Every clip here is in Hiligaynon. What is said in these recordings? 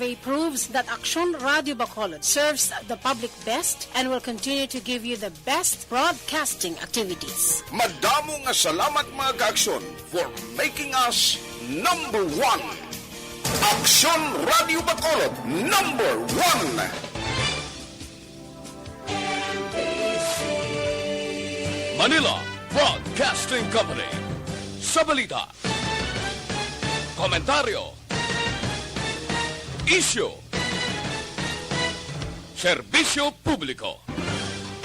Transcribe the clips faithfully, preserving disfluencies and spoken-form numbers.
It proves that Aksyon Radio Bacolod serves the public best and will continue to give you the best broadcasting activities. Madamo nga salamat, mga ka-Aksyon, for making us number one. Aksyon Radio Bacolod, number one. Manila Broadcasting Company. Sa balita, komentaryo, isyu, serbisyo publiko.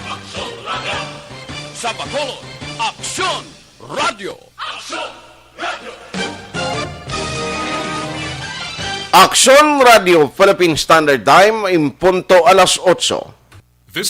Aksyon Radio. Sa Bacolod, Aksyon Radio. Aksyon Radio. Aksyon Radio, Philippine Standard Time, in punto alas otso. This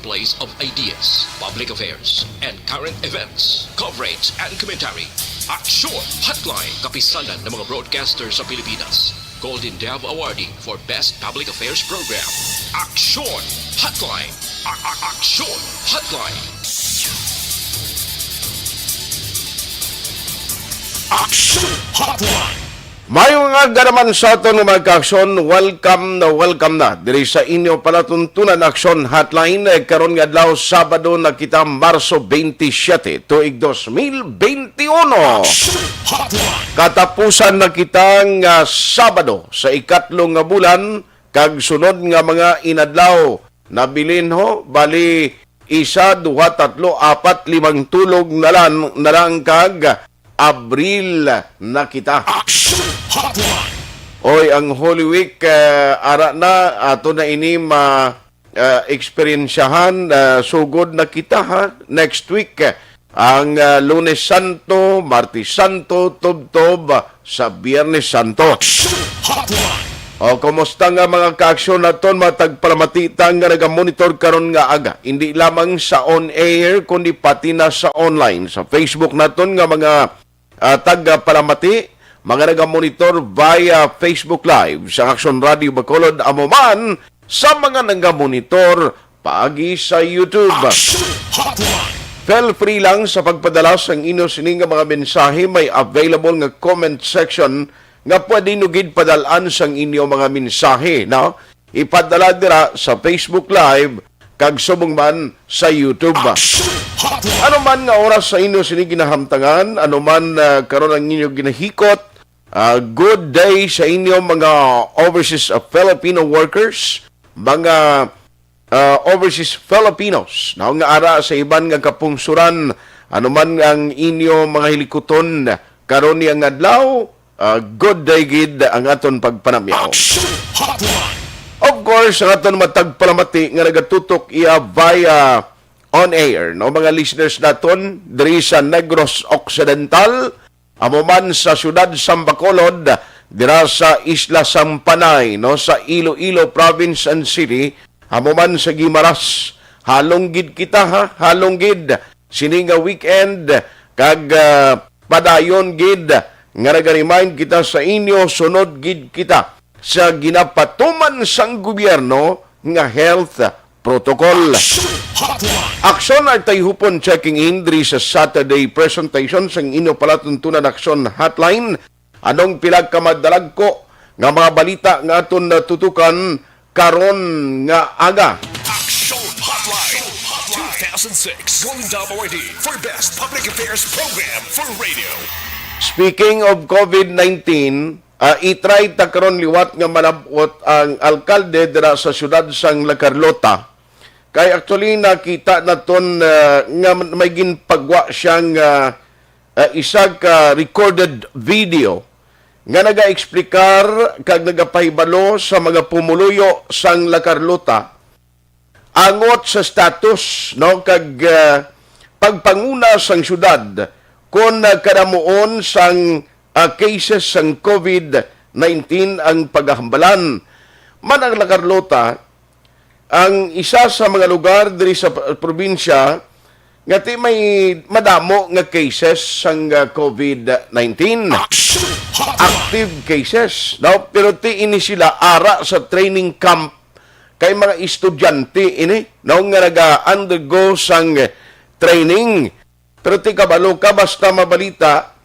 Place of ideas, public affairs, and current events, coverage and commentary. Aksyon Hotline, kapisanan ng mga broadcaster sa Pilipinas. Golden Dove Awardee for Best Public Affairs Program. Aksyon Hotline. A- a- Aksyon Hotline. Aksyon Hotline. Maayong aga naman sa aton nga mga ka-aksyon. Welcome na welcome na diri sa inyo palatuntunan, Aksyon Hotline. Eh, karon nga adlaw, Sabado na kita, Marso twenty-seven, tuig dos mil twenty-uno. Aksyon Hotline. Katapusan na kita nga Sabado sa ikatlo nga bulan, kag sunod nga mga inadlaw, nabilin ho, bali, isa, duha, tatlo, apat, limang tulog na lang, na lang kag Abril na kita. Action Hotline. Oy, ang Holy Week, eh, ara na, ato na ini ma, eh, eksperyensyahan, eh, sugod na kita, ha. Next week, eh, ang, eh, Lunes Santo, Martes Santo, tubtob, ah, sa Biyernes Santo. Action Hotline. O, kumusta nga mga ka-aksyon naton, mga tagpalamati ta nga nagamonitor karon nga aga? Hindi lamang sa on-air, kundi pati na sa online. Sa Facebook naton nga mga, ah, tagpalamati, mga nagamonitor via Facebook Live sa Aksyon Radio Bacolod, amo man sa mga nagamonitor paagi sa YouTube. Action Hotline. Feel free lang sa pagpadala sang inyo sini nga mga mensahe. May available nga comment section nga pwede nyo gid padal-an sang inyo mga mensahe, no? Ipadala dira sa Facebook Live kag subong man sa YouTube. Action Hotline. Ano man nga oras sa inyo sini ginahamtangan, ano man, ah, karon ang inyo ginahikot, ah, good day sa inyo mga overseas, ah, Filipino workers, mga ah, overseas Filipinos, no, nga ara sa iban nga kapungsuran, ano man ang inyo mga hilikuton karon niya nga adlaw, ah, good day gid ang aton pagpanamyaw. Action Hotline. Of course, ang aton matagpalamati nga nagatutok iya via on air, no, mga listeners naton diri sa Negros Occidental, amo man sa siyudad sang Bacolod, dira sa Isla sang Panay, no, sa Iloilo Province and City, amo man sa Guimaras. Halong gid kita, ha, halong gid sini nga weekend, kag, ah, padayon gid nga naga-remind kita sa inyo, sunod gid kita sa ginapatuman sang gobyerno nga health protocol. Action Hotline. Aksyon Artayhupon checking in diri sa Saturday presentation sang inyo palatuntunan Aksyon Hotline. Anong pila ka madalagko nga mga balita nga aton natutukan karon nga aga? Action Hotline two thousand six Golden Dove Awardee for Best Public Affairs Program for Radio. Speaking of covid nineteen, Ah, i-try ta karon liwat nga malab-ot ang alkalde dira sa siyudad sang La Carlota. Kay actually nakita naton, ah, nga may ginpagwa siyang, ah, ah, isa ka recorded video nga nagaexplikar kag nagapahibalo sa mga pumuluyo sang La Carlota angot sa status, no, kag, ah, pagpanguna sang syudad kon, ah, kadamuon sang, ah, cases sang COVID nineteen ang pagahambalan. Man ang La Carlota, ang isa sa mga lugar diri sa p-, probinsya nga ti may madamo nga cases sang, ah, COVID nineteen. Active cases, no? Pero ti ini sila ara sa training camp kay mga estudyante ini, no, nga naga-undergo sang training. Pero ti kabalo ka, basta mabalita,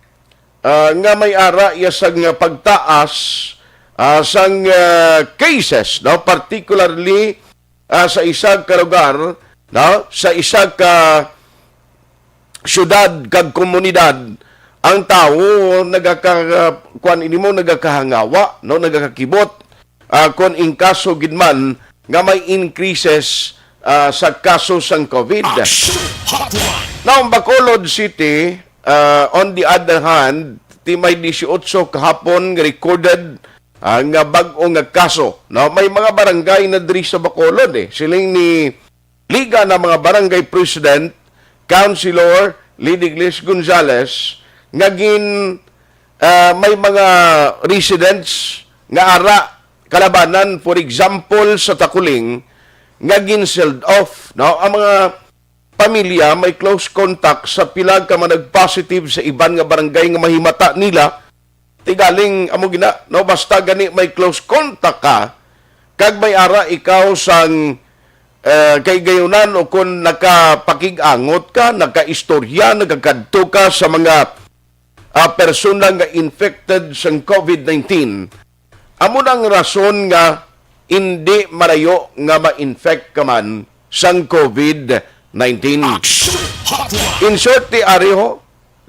ah, nga may ara iya sang pagtaas, ah, sang, ah, cases, no, particularly, ah, sa isa ka lugar, no, sa isa ka syudad kag komunidad, ang tawo nagaka-, kuan ini mo, nagakahangawa, no, nagakakibot, ah, kon in kaso gid man nga may increases, ah, sa kaso sang COVID. Action Hotline. Now, ang Bacolod City, ah, on the other hand, ti may dieciocho kahapon nga recorded, ah, nga bag-o nga kaso. No, may mga barangay na diri sa Bacolod, eh. Siling ni Liga ng mga Barangay President, Councilor Lidiglis Gonzales, nga gin, ah, may mga residents nga ara kalabanan, for example, sa Takuling, nga gin-sealed off, no? Ang mga pamilya may close contact sa pila ka mga nag-positive sa iban nga barangay nga mahimata nila, ti galing amo gina, no, basta gani may close contact ka, kag may ara ikaw sang, eh, kaigayunan o kon nakapakig-angot ka, nakaistorya, nagakadto ka sa mga, ah, persona nga infected sang COVID nineteen, amo nang rason nga indi malayo nga ma-infect ka man sang COVID nineteen. Action Hotline. In short, ti ari ho,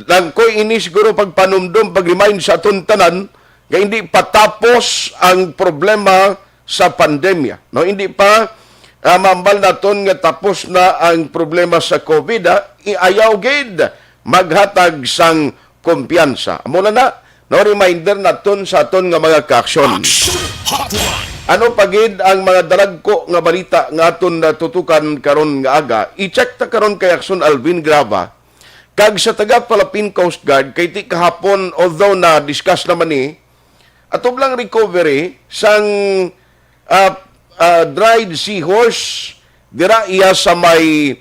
lang ko ini siguro pagpanumdom, pag-remind sa aton tanan nga hindi pa tapos ang problema sa pandemya. No, hindi pa, ah, mambal naton nga tapos na ang problema sa COVID, ha? Iayaw gid maghatag sang kumpiyansa. Amo na na, no, reminder naton sa aton nga mga kaaksyon. Action Hotline. Ano pa gid ang mga dalagko nga balita nga aton natutukan karon nga aga? I-check ta karon kay Aksyon Alvin Grava. Kag sa taga Philippine Coast Guard, kay ti kahapon, although na-discuss naman ni, atubang recovery sang, ah, ah, dried seahorse, dira iya sa may,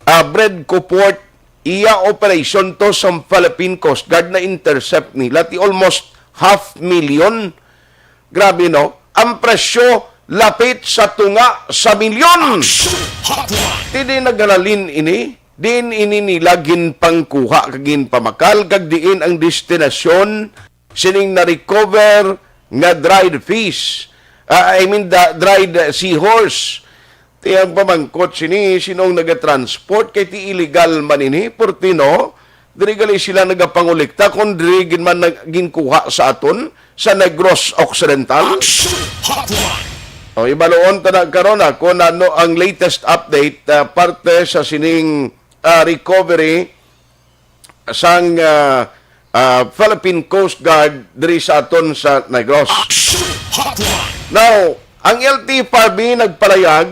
ah, Bredco Port, iya operation to sa Philippine Coast Guard, na-intercept nila ti almost half million. Grabe, no? Ang presyo lapit sa tunga sa milyon. Action Hotline. Ti diin naghalalin ini? Diin ini nila ginpangkuha kag ginpamakal, kag diin ang destinasyon sining na-recover nga dried fish? Ah, I mean, the dried, uh, seahorse. Ti ang pamangkot sini, sino ang nagatransport? Kay ti illegal man ini, porti, no? Diri gali sila nagapangolekta kung diri gid man nag-, ginkuha sa aton sa Negros Occidental. Action Hotline. O, ibaluon ta na karon, ah, kung ano ang latest update, ah, parte sa sining, ah, recovery sang, ah, ah, Philippine Coast Guard diri sa aton sa Negros. Action Hotline. Now, ang L T F R B nagpalayag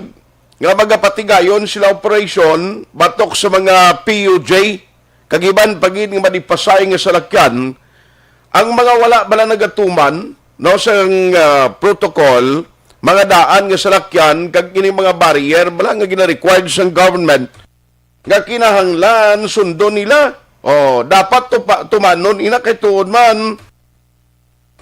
nga magapatigayon sila operasyon batok sa mga P U J kag iban pa gid nga madipasahi nga salakyan, ang mga wala bala nagatuman, no, sang, ah, protocol, mga daan nga salakyan kag ini mga barrier bala nga gina-required sang government nga kinahanglan sundon nila. O, dapat tupa-, tumanon ina kay tuod man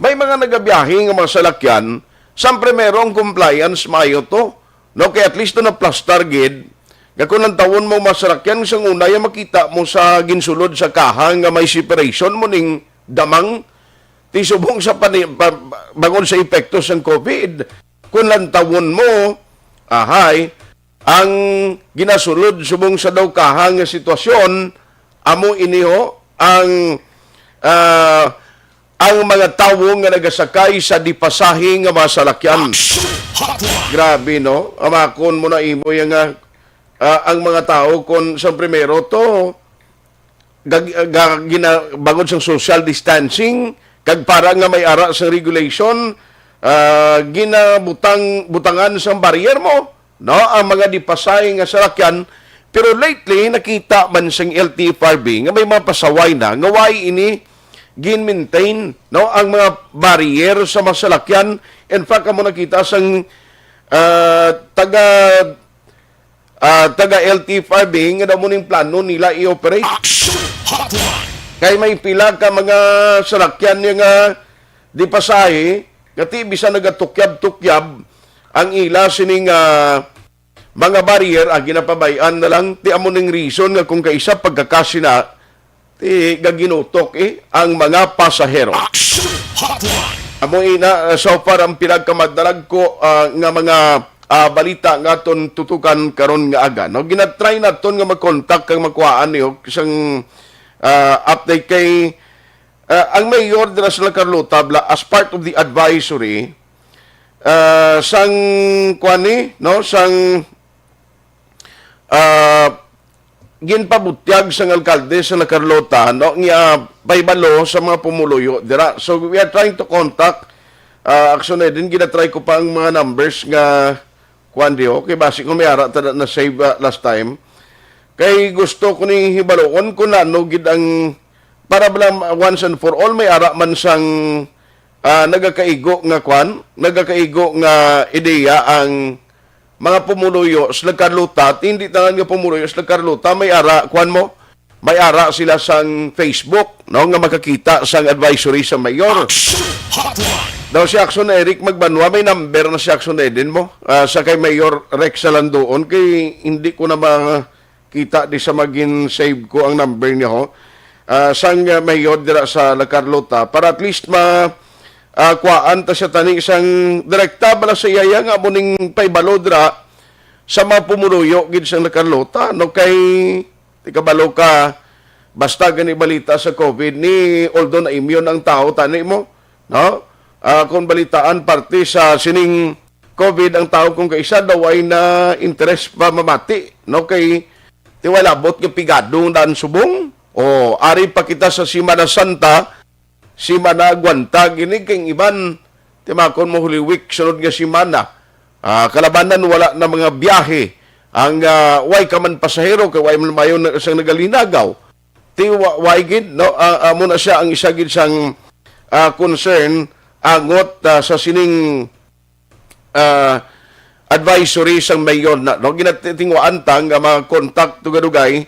may mga nagabiyahe nga mga salakyan, sang primero ang compliance maayo to. No, kay at least na plastar gid. Nga kung lantawon mo mga salakyan, sang una ya makita mo sa ginsulod sa kahang nga may separation mo ning damang ti subong sa pani-, pa-, bangod sa epekto sang COVID. Kung lantawon mo, ahay, ang ginasulod subong sa daw kahang nga sitwasyon, amo ini ho ang, ah, ang mga tawo nga nagasakay sa dipasahi nga mga salakyan. Action Hotline. Grabe, no? Amakon mo na imo yang, ah, ah, ang mga tawo kon sa primero to, gag-, ga-, gina-, bangod sang social distancing, kag para nga may ara sang regulation, ah, ginabutang, butangan sang barrier mo. no, ang mga di pasahe nga salakyan. Pero lately, nakita man sang L T F R B nga may mga pasaway na nga way ini gin-maintain, no, ang mga barrier sa mga salakyan. In fact, amo nakita sang, ah, taga, ah, taga L T F R B nga daw mo ning plano nila i-operate. Action Hotline! Kay may pila ka mga salakyan niya nga di pasahe, nga ti bisan nagatukyab-tukyab ang ila sining, ah, mga barrier, ah, ginapabay-an na lang. Ti amo ning reason nga kung kaisa pagkakasi na, ti gaginutok, eh, ang mga pasahero. Action Hotline! Amo ina, ah, so far ang pinagkamadalagko, ah, nga mga, ah, balita nga aton tutukan karon nga aga. No, ginatry naton nga mag-contact kag makuhaan niyo sang, ah, update kay, ah, ang mayor dira sa La Carlota bla-, as part of the advisory, ah, sang kuan ni, no, sang, ah, ginpabutyag sang alkalde sa La Carlota, no, nga pahibalo sa mga pumuluyo dira. So we are trying to contact, ah, Action Eden, ginatry ko pa ang mga numbers nga kuan diho, kay basi ko may ara ta na save, ah, last time. Kay gusto ko ni hibaluon kung ano gid ang para bala once and for all may ara man sang, ah, nagakaigo nga kuan, nagakaigo nga ideya ang mga pumuluyo sa La Carlota. At hindi tanan nga pumuluyo sa La Carlota may ara, kuan mo, may ara sila sang Facebook, no, nga makakita sang advisory sa mayor. Action Hotline! Daw si Action Eric Magbanwa, may number na si Action Eden mo, ah, sa kay Mayor Rex Salandoon, kay hindi ko na makita di sa magin save ko ang number niya ho. Ah, sang, ah, mayor dira sa La Carlota, para at least ma, ah, kuhaan ta siya tani sang direkta bala sa iyaya nga amo ning paibalo dira sa mga pumuluyo gid sang La Carlota, no, kay ti kabalo ka, basta gani balita sa COVID ni, although na-immune ang tao, tani mo, no? Ah, kung balitaan, parte sa sining COVID ang tao kung kaisa daw ay na interes pa mamati, no? Kay ti wala labot nga pigado ang daan subong. O, ari pa kita sa Semana Santa, Semana Guanta gini, kay ang iban, timakon mo Holy Week, sunod nga semana. Ah, kalabanan, wala na mga biyahe. Ang, ah, way ka man pasahero, kay way man mayo na sang nagalinagaw. Ti wa-, way gid, no? Ah, amo na siya ang isa gid sang, ah, concern, angot, ah, sa sining, ah, advisory sang mayor na, no? Ginatingwaan ta nga mga contact to Gadugay.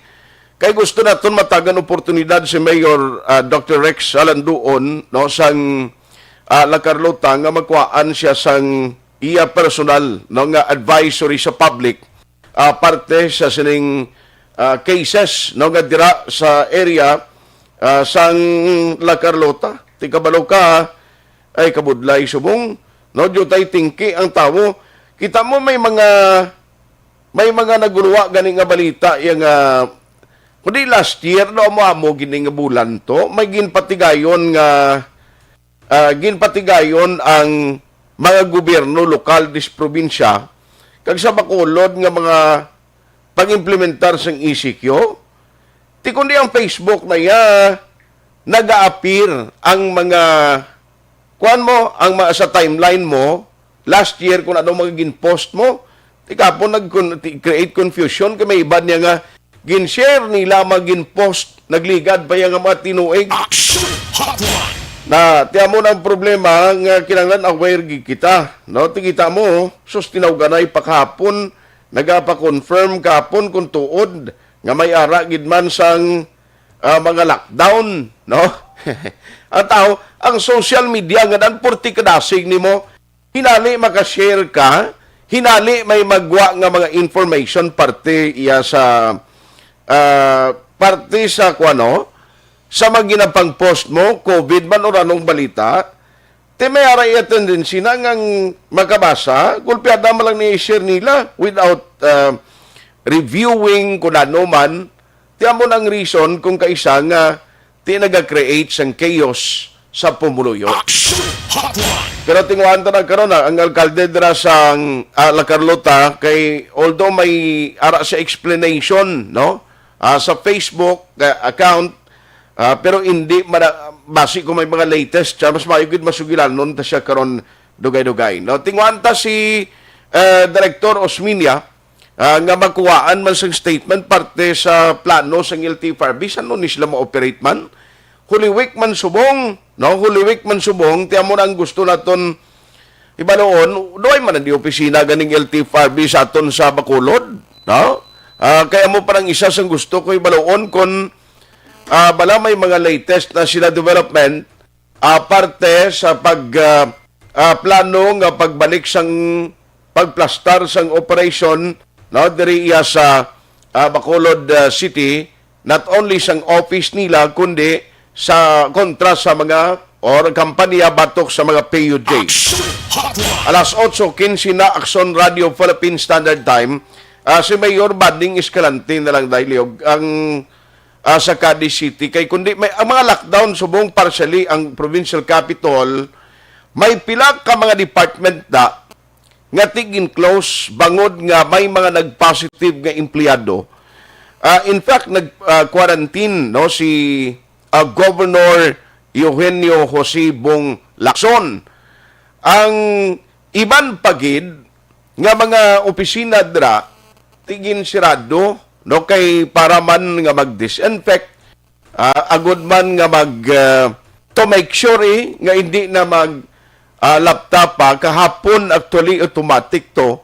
Kay gusto naton matagan oportunidad si Mayor, ah, Doctor Rex Alanduon, no, sang, ah, La Carlota nga magkuhaan siya sang iya personal, no, nga advisory sa public, ah, parte sa sining, ah, cases, no, nga dira sa area, ah, sang La Carlota. Ti kabalo ka, ay, kabudlay subong, no, diutay tingki ang tawo. Kita mo, may mga, may mga naguluwa gani nga balita, iya nga, kundi last year, no, amo-amo gini nga bulan to, may ginpatigayon nga, ah, ginpatigayon ang mga gobyerno lokal dis probinsya, kag sa Bacolod nga mga pag-implementar sang E C Q. Ti kundi ang Facebook na iya, nag-a-appear ang mga, kuan mo, ang mga sa timeline mo, last year kung ano mga gin-post mo, ti kapon nag-, ti-, create confusion kay may iban niya nga gin-share nila, mga gin-post, nagligad pa iya nga mga tinuig. Action Hotline! Na, ti amo na ang problema nga kinahanglan aware gid kita, no? Ti kita mo, sus, tinawganay pa kahapon, nagapa-confirm kahapon kung tuod nga may ara gid man sang, ah, mga lockdown, no? Ang tao, ang social media nga dan purti kadasig nimo, hinali maka-share ka, hinali may magwa nga mga information parte iya sa, ah, parte sa kuano, sa mga ginapang-post mo, COVID man o anong balita, ti may ara iya tendency na ngang makabasa, gulpiada man lang ni share nila without, ah, reviewing kung ano man. Ti amo nang reason kung kaisa nga ti naga-create sang chaos sa pumuluyo. Action Hotline! Pero tinguhaan ta na karon, ah, ang alkalde dira sa, ah, La Carlota kay although may ara sa explanation, no? Ah, sa Facebook, ah, account, ah, pero hindi mana-, basi kung may mga latest siya, mas maayo gid masugilanon ta siya karon dugay-dugay, no? Tinguhaan ta si, eh, Director Osminia, ah, nga makuhaan man sang statement parte sa plano sang L T F R B, san-o ni sila ma-operate man? Holy Week man subong, no? Holy Week man subong, ti amo na ang gusto naton hibaluon, duay man ang di opisina ganing L T F R B sa aton sa Bacolod, no? Ah, kaya mo parang isa sang gusto ko hibaluon kung, ah, bala may mga latest na sila development, ah, parte sa pag, ah, ah, plano nga pagbalik sang pagplastar sang operation, no, diri iya sa, ah, Bacolod, ah, City, not only sang office nila kundi sa kontra sa mga or kampanya batok sa mga P U J. Alas otso quince na, Aksyon Radio Philippine Standard Time. Ah, si Mayor Bading Escalante na lang, Dailiog, ang, ah, sa Cadiz City. Kay kundi may, ang mga lockdown subong partially ang provincial capital, may pila ka mga department da nga tig-enclose bangod nga may mga nag-positive nga empleyado. Ah, in fact, nag, ah, quarantine, no, si, ah, Governor Eugenio Jose Bong Lacson. Ang iban pa gid nga mga opisina dira, tig-insirado, no, kay para man nga mag-disinfect, ah, agud man nga mag, ah, to make sure, eh, nga hindi na mag, ah, lapta pa. Kahapon, actually, automatic to.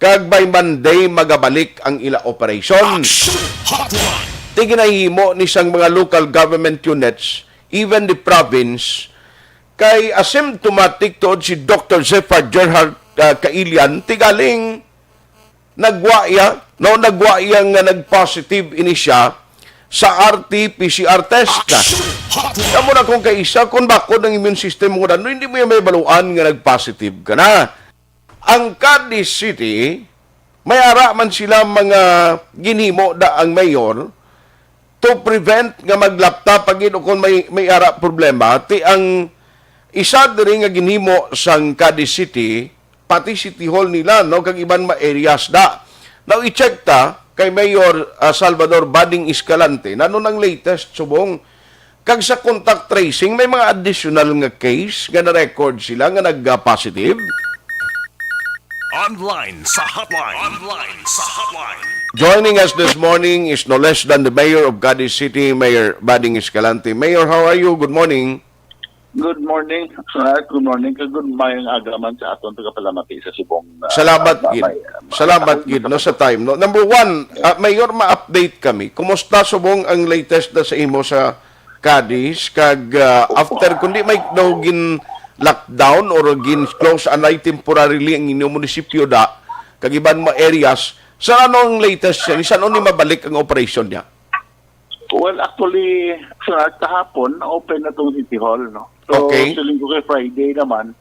Kag by Monday, magabalik ang ila operation. Ti ginahimo ni sang mga local government units, even the province, kay asymptomatic tuod si Doctor Zephyr Gerhard, ah, Kailian, tigaling nagwa iya, no, nagwa iya nga nag-positive ini siya sa R T P C R test. Kamo na kung kaisa, kung bakod ang immune system mo na, no, hindi mo yung may baluan nga nag-positive ka na. Ang Cadiz City, may ara man sila mga ginhimo da ang mayor to prevent nga maglapta pa gid o kung may, may ara problema. Ti ang isa diri nga ginhimo sang Cadiz City, pati City Hall nila, no, kag iban ma areas da. Now, i-check ta kay Mayor, ah, Salvador Bading Escalante, nano nang latest subong kag sa contact tracing, may mga additional nga case nga na-record sila nga nag-positive? Online sa hotline. Online sa hotline. Joining us this morning is no less than the mayor of Cadiz City, Mayor Bading Escalante. Mayor, how are you? Good morning. Good morning, Sunat. Good morning. Kag good morning aga man sa aton tagapalamati sa subong, ah, Salamat ma-, gid. may, ah, Salamat matahong gid, no, sa time, no. Number one, ah, Mayor, ma-update kami. Kumusta subong ang latest na sa imo sa Cadiz? Kag, ah, after, kundi may daw gin lockdown or gin close anay temporarily ang inyong munisipyo da, kag iban mga areas, sa ano ang latest siya? Ni san-o ni mabalik ang operasyon niya? Well, actually, sa kahapon, na-open na tong City Hall, no? So, Okay. Siling ko kay Friday naman,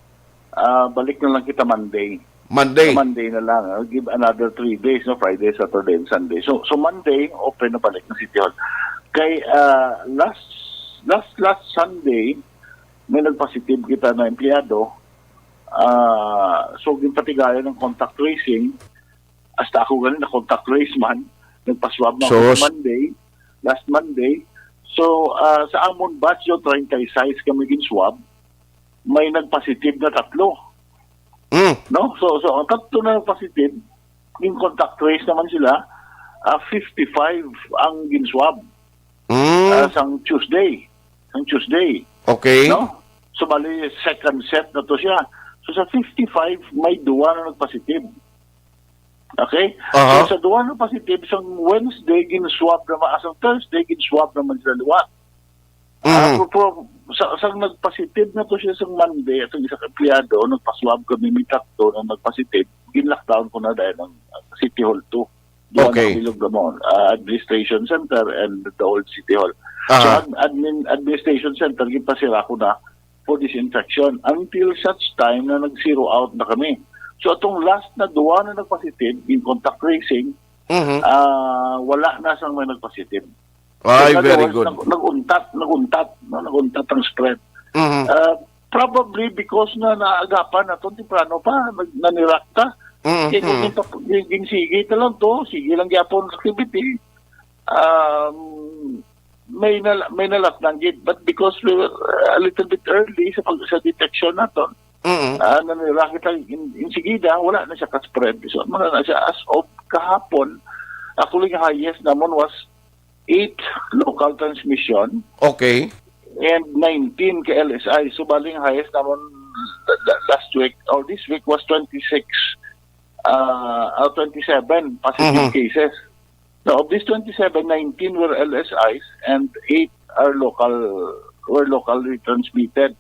ah, balik na lang kita Monday. Monday. Sa Monday na lang, ah, give another three days, no? Friday, Saturday, and Sunday. So, so Monday, open na balik ang City Hall. Kay, ah, last, last, last Sunday, may nagpositive kita na empleyado. Ah, so, ginpatigayon ang contact tracing. Hasta ako gani na-contact trace man. Nagpa-swab na ako Sus. Monday, last Monday. So, ah, sa amon batch, yo, treinta y seis kami gin-swab. May nagpositive na tatlo. Mm. No? So, so, ang tatlo na nagpositive, yung contact trace naman sila, ah, fifty-five ang gin-swab. Mm. Ah, sang Tuesday. Sang Tuesday. Okay. No? So, bali, second set na to siya. So, sa fifty-five, may duwa na nagpositive. Okay? Aha. So, sa duwa na positive, sang Wednesday, gin-swab naman, ah, sang Thursday, gin-swab naman sila liwat. Ah, Mhm. pro-, pro-, sa, sang nagpositive na to siya sang Monday, atong isa ka empleyado, nagpa-swab kami, may tatlo na nagpositive, gin-lockdown ko na dahil ang, ah, City Hall two. Duha Okay. na bilog naman, ah, Administration Center and the old City Hall. So, Aha. ad-, admin, Administration Center, ginpasira ko na for disinfection until such time na nag-zero out na kami. So, atong last na duwa na nagpositive in contact tracing, Mhm. ah, wala na sang may nagpositive. Ay, In other very words, good. nag-, nag-untat, nag-untat, no? Nag-untat ang spread. Mhm. Ah, probably because na naagapan naton temprano pa, nag-, nanirak ta. Mhm. Kaya kung Mhm. gin-, gin-, ginsigi ta lang to, sige lang gyapon ang activity. Um, may nala-, may nalatnang gid. But because we were, uh, a little bit early sa pag-, sa detection naton, Mm-mm. Ah, nanira kita in, insigida, wala na siya ka-spread. So, muna na siya as of kahapon. Actually, ang highest namon was eight local transmission Okay. and nineteen ka L S I. So, bali, ang highest namon la- la- last week or this week was twenty-six, uh, or twenty-seven positive Mhm. cases. Now, of these twenty-seven, nineteen were L S Is and eight are local, were locally transmitted.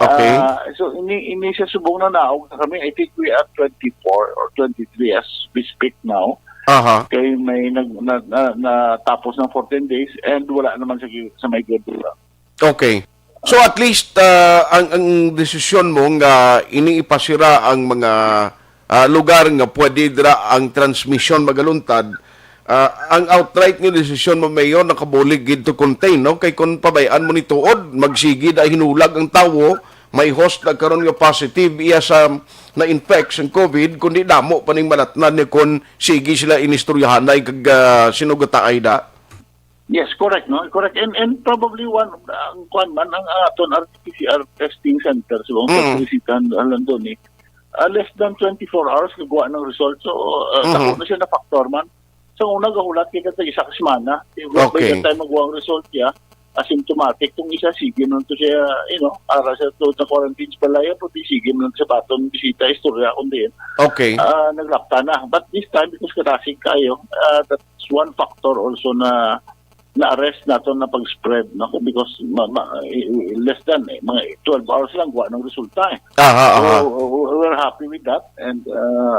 Okay. Ah, so, ini, ini siya subong na naog na kami. I think we are twenty-four or twenty-three as we speak now. Aha. Kay may nag, na, na, natapos ng fourteen days and wala naman sa, gi- sa may Gordura. Okay. So at least ah, ang ang desisyon mo nga ini ipasira ang mga ah, lugar nga pwede dira ang transmission magaluntad, ah, ang outright nga desisyon mo, Mayor, nakabulig gid to contain, no? Kay kung pabayaan mo ni tuod, magsigi na hinulag ang tawo, may host na karon nga positive iya sa na-infect sang COVID, kundi damo pa ning malatnan niya kung sige sila inistoryahanay kag ah, sinugataay da. Yes, correct, no? Correct. And and probably one, ang kuan man, ang aton R T P C R testing center, so ang Mm. pagkabisita, alam doon eh, ah, less than twenty-four hours nagawa ng result. So, uh, Mhm. dako na siya na factor man. Sa una, gahulat kay katag isa ka semana. Yung by Okay. the time magawa ang result niya, asymptomatic. Kung isa, sige man to siya, you know, ara siya to sa quarantine sa balaya, pwede sige man sa baton, bisita, istorya, kung diin. Okay. Ah, naglapta na. But this time, because kadasig kayo, ah, that's one factor also na na-arrest nato na pag-spread, no? Because ma, ma, i- i- less than eh, mga twelve hours lang gawa ng resulta eh. Aha, So aha. we- we're happy with that and uh,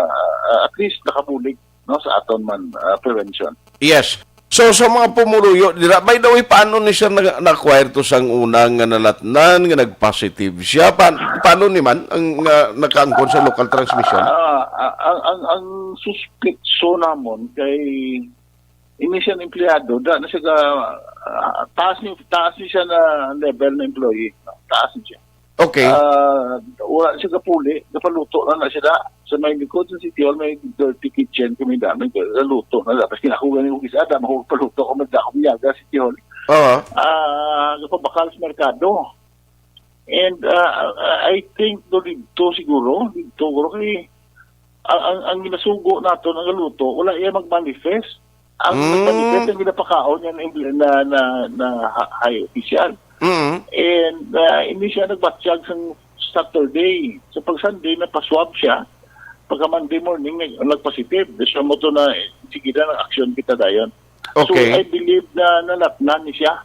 at least nakabulig, no, sa aton man uh, prevention. Yes. So sa mga pumuluyo dira, by the way, paano ni siya na, na-acquire to sang una nga nalatnan nga nag-positive siya? Pa, paano ni man ang nga nakaangkon sa local transmission? Ah, ah, ang ang ang suspetso namon kay ini siya empleyado, da na siya ga, ah, taas ni taas ni siya na level na employee, no? Taas ni siya. Okay. Ah, wala siya gapuli, gapaluto na na siya da. Sa may likod sa City Hall, may dirty kitchen kami da. May galuto na da. Tapos kinako gani ko kisa, da, mahulog paluto ko, magda ko miyaga sa City Hall. Oo. Ah, gapabakal sa merkado. And ah, I think do dito siguro, dito siguro kay ang, ang, ang ginasugo nato nga galuto, wala iya mag-manifest. Ang Mm. Mag-manifest ang ginapakaon niya na, na, na, na ha- high official. Mm. And ah, hindi siya nagbatyag sa Saturday. So pag Sunday, napaswab siya. Pagka Monday morning, nag, nagpositive. So mo to na, sige na, nag-action kita dayon. So Okay. I believe na nalatnan ni siya.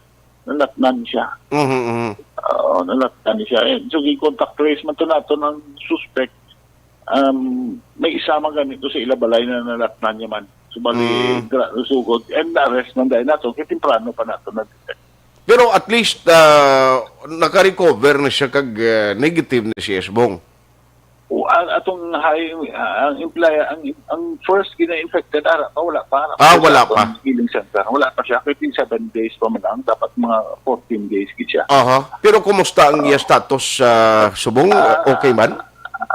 Nalatnan ni siya. Mhm, mhm. Oo, nalatnan ni siya. Eh, so, gi-contact trace man to nato ng suspect. Um, may isa man ganito sa ila balay na nalatnan niya man. So, bali, Mm. gra- sugod. And na-arrest man dahil nato. Kaya temprano pa nato na-detect. Pero at least ah, naka-recover na siya kag ah, negative na si Esbong. O, ang atong high, ah, ang imply, ang, ang first gina-infected, ara pa, wala pa, ara Ah, pa wala sa pa. Atong healing center. Wala pa siya, fifty-seven days pa man lang, dapat mga fourteen days gid siya. Aha. Pero kumusta ang iya status sa Subong? Ah, Okay man?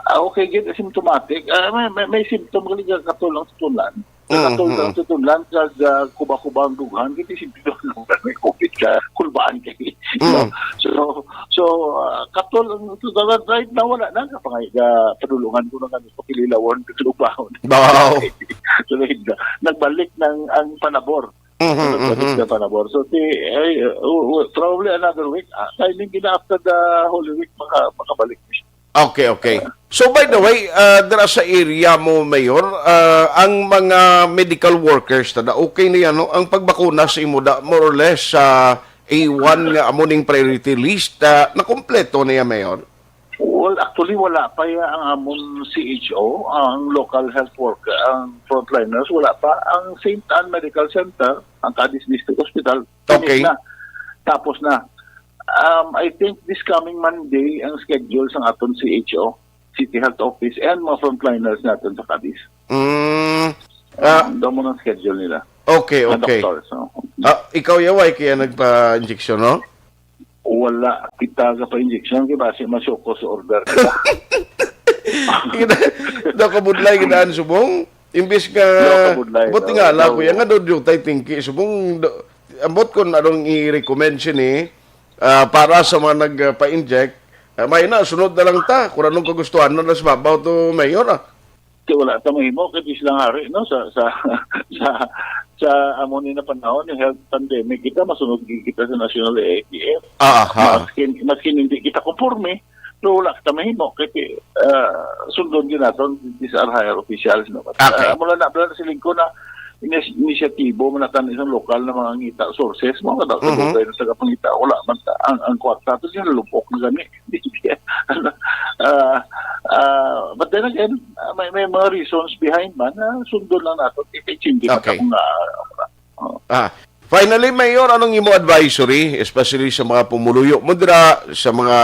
Ah, okay gid, asymptomatic. Ah, may, may, may symptom gali nga katol ang tutulan. Mm, Katol mm. ang tutulan, kag ah, kuba-kuba ang dughan, kay simpton lang may COVID sa kulbaan kay. Mm. So, so ah, katol ang tutulan right now, wala na kapangay ka padulungan ko na kami pakililawon, katulog ba ako? Wow. So, nagbalik ng ang panabor. Mhm, Nagbalik mhm. ng panabor. So, ti, ay, uh, uh, probably another week. Ah, timing gina after the Holy Week, maka, makabalik na siya. Okay, okay. So by the way, uh, dira sa area mo, Mayor, uh, ang mga medical workers, tada, okay na yan, no? Ang pagbakuna sa imo da, more or less, uh, A one nga amo ning priority list, uh, nakompleto na yan, Mayor? Well, actually, wala pa ya ang amon C H O, ang local health worker, ang frontliners, wala pa. Ang Saint Ann Medical Center, ang Cadiz District Hospital, Okay. finish na. Tapos na. Um, I think this coming Monday ang schedule sa aton C H O, City Health Office, and mga frontliners natin sa Cadiz. Mm, ah, Ang damo ng schedule nila. Okay, Mga okay. Doctors, no? Ah, ikaw, Yaway, kaya nagpa-injection, no? Wala kita ka pa-injection, kaya basi masukos sa order kita. Nakabudlay gid ang Subong. Imbis nga Nakabudlay, buti no? nga lang, So, kuya, nga do, do tay tingki Subong. Do, ambot ko na dong i-recommend sini ah, para sa mga nagpa-inject, Ah, may na, sunod na lang ta. Kung anong kagustuhan na, nas babaw to, Mayor, ah. Kay wala ta mahimo, kay di sila hari, no? Sa, sa, sa, sa amo ni na panahon, yung health pandemic, kita, masunod gid kita sa national A I T F. Ah, ah. Maskin, maskin hindi kita konforme, pero wala kita mahimo, kay, ah, sundon gid naton, these are higher officials, no? But, Okay. ah, mula na, mula na siling ko na, inis-, inisyatibo man natin isang lokal na mga ngita sources, mga kada Mhm. kadugay na sa kapangita, wala man ta, ang, ang kwarta to, siya lupok na gani. Ah, ah, but then again, ah, may, may mga reasons behind man na sundon lang nato. Ipitsindi pa Okay. ta kung, ah, oh. Ah, finally, Mayor, anong imo advisory, especially sa mga pumuluyo mo dira, sa mga,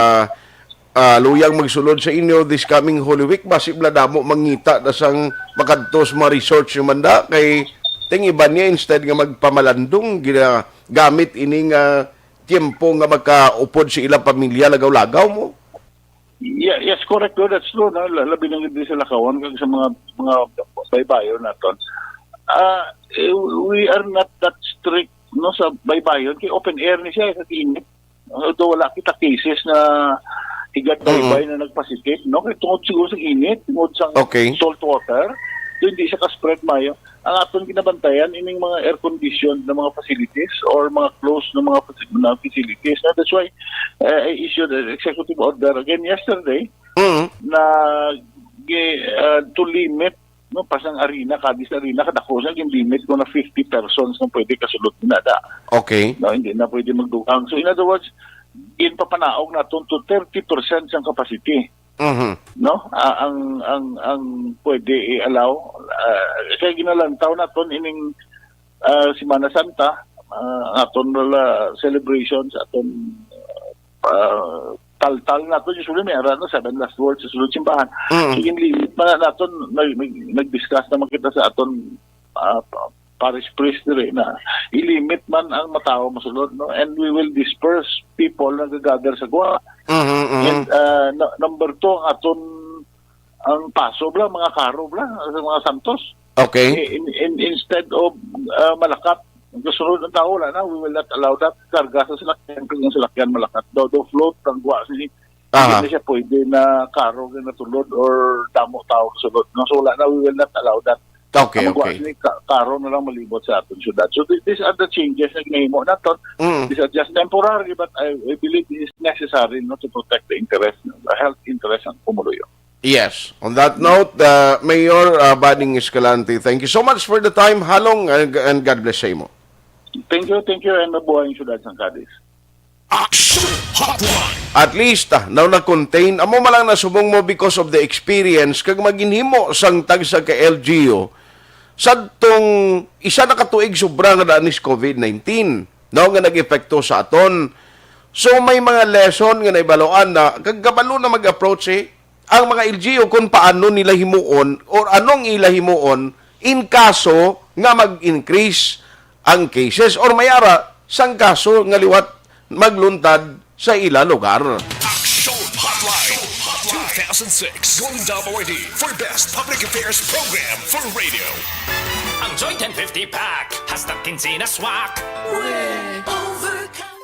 ah, luyang magsulod sa inyo this coming Holy Week? Basi bala damo mangita na sang makadto sa mga resorts yung manda, kay ting iban niya, instead nga magpamalandong, ginagamit ini nga tiyempo nga makaupod sa ilang pamilya, lagaw-lagaw mo. Yeah, yes, correct, no? That's true, no? La-, labi na gid sa Lakawan kag sa mga, mga baybayon naton. Ah, eh, we are not that strict, no, sa baybayon kay open air ni siya, eh, sa init. Although wala kita cases na higad Mhm. baybay na nagpositive, no? Kay tungod siguro sa init, tungod sa Okay. salt water, so hindi siya ka-spread mayo. Ang aton ginabantayan ining mga air-conditioned na mga facilities or mga closed na mga faci-, na facilities. No? That's why, eh, I issued an executive order again yesterday Mhm. na gi-, ah, to limit, no, pa sang arena, Cadiz Arena, kadako siya, gin-limit ko na fifty persons ang pwede kasulod na da. Okay. No, hindi na pwede magdugang. So, in other words, ginpapanaog naton to thirty percent sang capacity. Mhm. No? Ah, ang, ang, ang pwede i-allow, ah, kaya ginalantaw naton ining, ah, Semana Santa, ah, aton wala celebrations, aton, ah, taltal naton, usually may ara na seven last words sa sulod simbahan. Mhm. So, ginlimit man na naton, nag-, nag-, nag-discuss naman kita sa aton, ah, pa-, parish priest diri na i-limit man ang matawo masulod, no? And we will disperse people na gagather sa gwa. Mhm, mhm. And, ah, na-, number two, ang aton, ang paso bla, mga karo bla, sa mga santos. Okay. I-, in, in, instead of, ah, malakat, ang kasunod ng tao, wala na, we will not allow that. Karga sa salakyan, kung yung salakyan malakat. Daw, daw float, ang gwa, si-, Aha. Hindi na siya pwede na karo nga natulod or damo tao sulod. No? So, wala na, we will not allow that. Okay, Ang mga okay. Sini, ka-, karo na lang malibot sa aton syudad. So, th-, these are the changes na ginahimo naton. Mm. These are just temporary, but I, I believe this is necessary, no, to protect the interest, the health interest ng pumuluyo. Yes. On that note, uh, Mayor, uh, Bading Escalante, thank you so much for the time, Halong, and, and God bless sa imo. Thank you, thank you, and mabuhay ang syudad sang Cadiz. Action Hotline. At least, ah, now na-contain, amo man lang nasubong mo because of the experience kag maginhimo sang tagsa ka L G U sadtong isa na ka tuig sobra nga daan is COVID nineteen, no, nga nag-epekto sa aton. So, may mga lesson nga naibaluan na, kag kabalo na mag-approach, eh, ang mga L G U kung paano nila himuon or anong ila himuon in kaso nga mag-increase ang cases or may ara sang kaso nga liwat magluntad sa ila lugar. Action Hotline two thousand six Golden Dove Awardee for Best Public Affairs Program for Radio. Ang Joy ten fifty Pack, hasta quince na swak. We're overcome.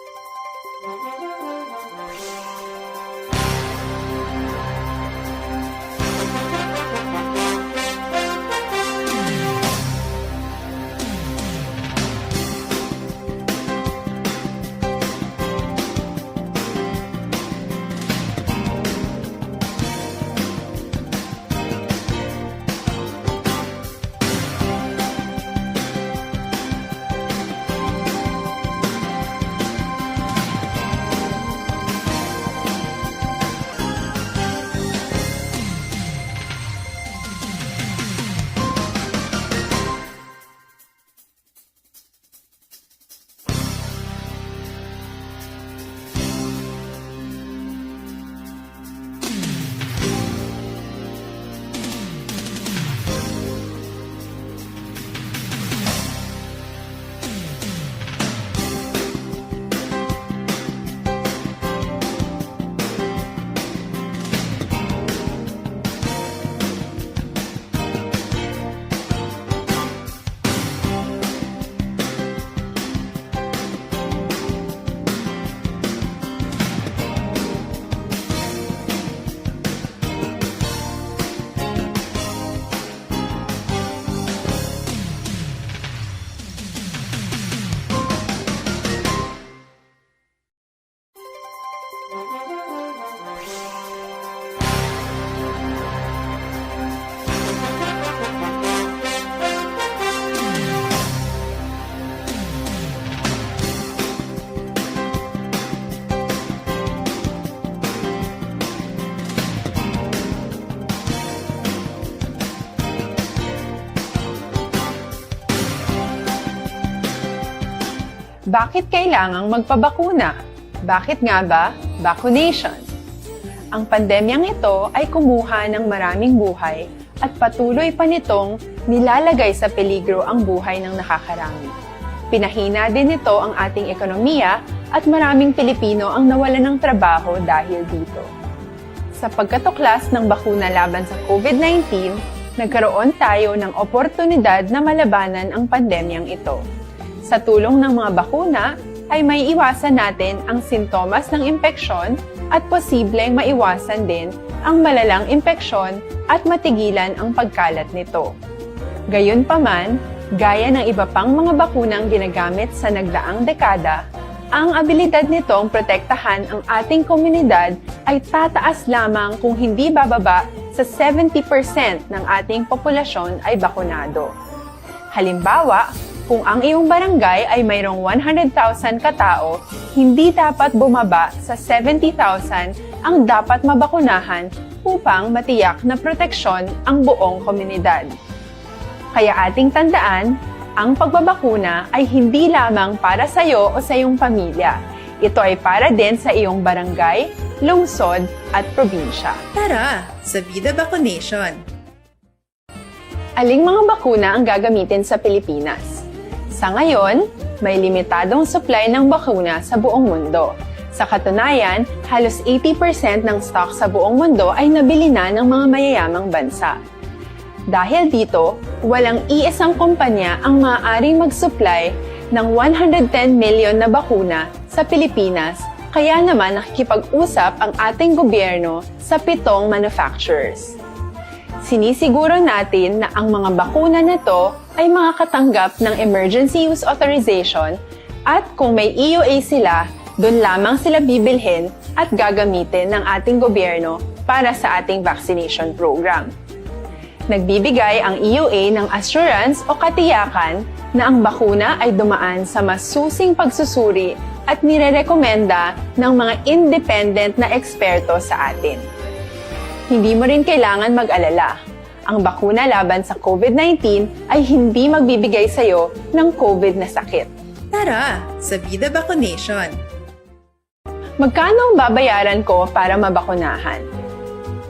Bakit kailangang magpabakuna? Bakit nga ba vaccination? Ang pandemyang ito ay kumuha ng maraming buhay at patuloy pa nitong nilalagay sa peligro ang buhay ng nakakarami. Pinahina din nito ang ating ekonomiya at maraming Pilipino ang nawalan ng trabaho dahil dito. Sa pagkatuklas ng bakuna laban sa COVID nineteen, nagkaroon tayo ng oportunidad na malabanan ang pandemyang ito. Sa tulong ng mga bakuna, ay maiiwasan natin ang sintomas ng impeksyon at posibleng maiwasan din ang malalang impeksyon at matigilan ang pagkalat nito. Gayunpaman, gaya ng iba pang mga bakunang ginagamit sa nagdaang dekada, ang abilidad nitong protektahan ang ating komunidad ay tataas lamang kung hindi bababa sa seventy percent ng ating populasyon ay bakunado. Halimbawa, kung ang iyong barangay ay mayroong one hundred thousand ka tao, hindi dapat bumaba sa seventy thousand ang dapat mabakunahan upang matiyak na proteksyon ang buong komunidad. Kaya ating tandaan, ang pagbabakuna ay hindi lamang para sa iyo o sa iyong pamilya. Ito ay para din sa iyong barangay, lungsod, at probinsya. Tara, sa Bida Vaccination! Aling mga bakuna ang gagamitin sa Pilipinas? Sa ngayon, may limitadong supply ng bakuna sa buong mundo. Sa katunayan, halos eighty percent ng stock sa buong mundo ay nabili na ng mga mayayamang bansa. Dahil dito, walang iisang kumpanya ang maaaring mag-supply ng one hundred ten million na bakuna sa Pilipinas, kaya naman nakikipag-usap ang ating gobyerno sa pitong manufacturers. Sinisiguro natin na ang mga bakuna na to ay makakatanggap ng emergency use authorization at kung may E U A sila, doon lamang sila bibilhin at gagamitin ng ating gobyerno para sa ating vaccination program. Nagbibigay ang E U A ng assurance o katiyakan na ang bakuna ay dumaan sa masusing pagsusuri at nirerekomenda ng mga independent na eksperto sa atin. Hindi mo rin kailangan mag-alala. Ang bakuna laban sa COVID nineteen ay hindi magbibigay sa iyo ng COVID na sakit. Tara, sa Bida Vaccination! Magkano ang babayaran ko para mabakunahan?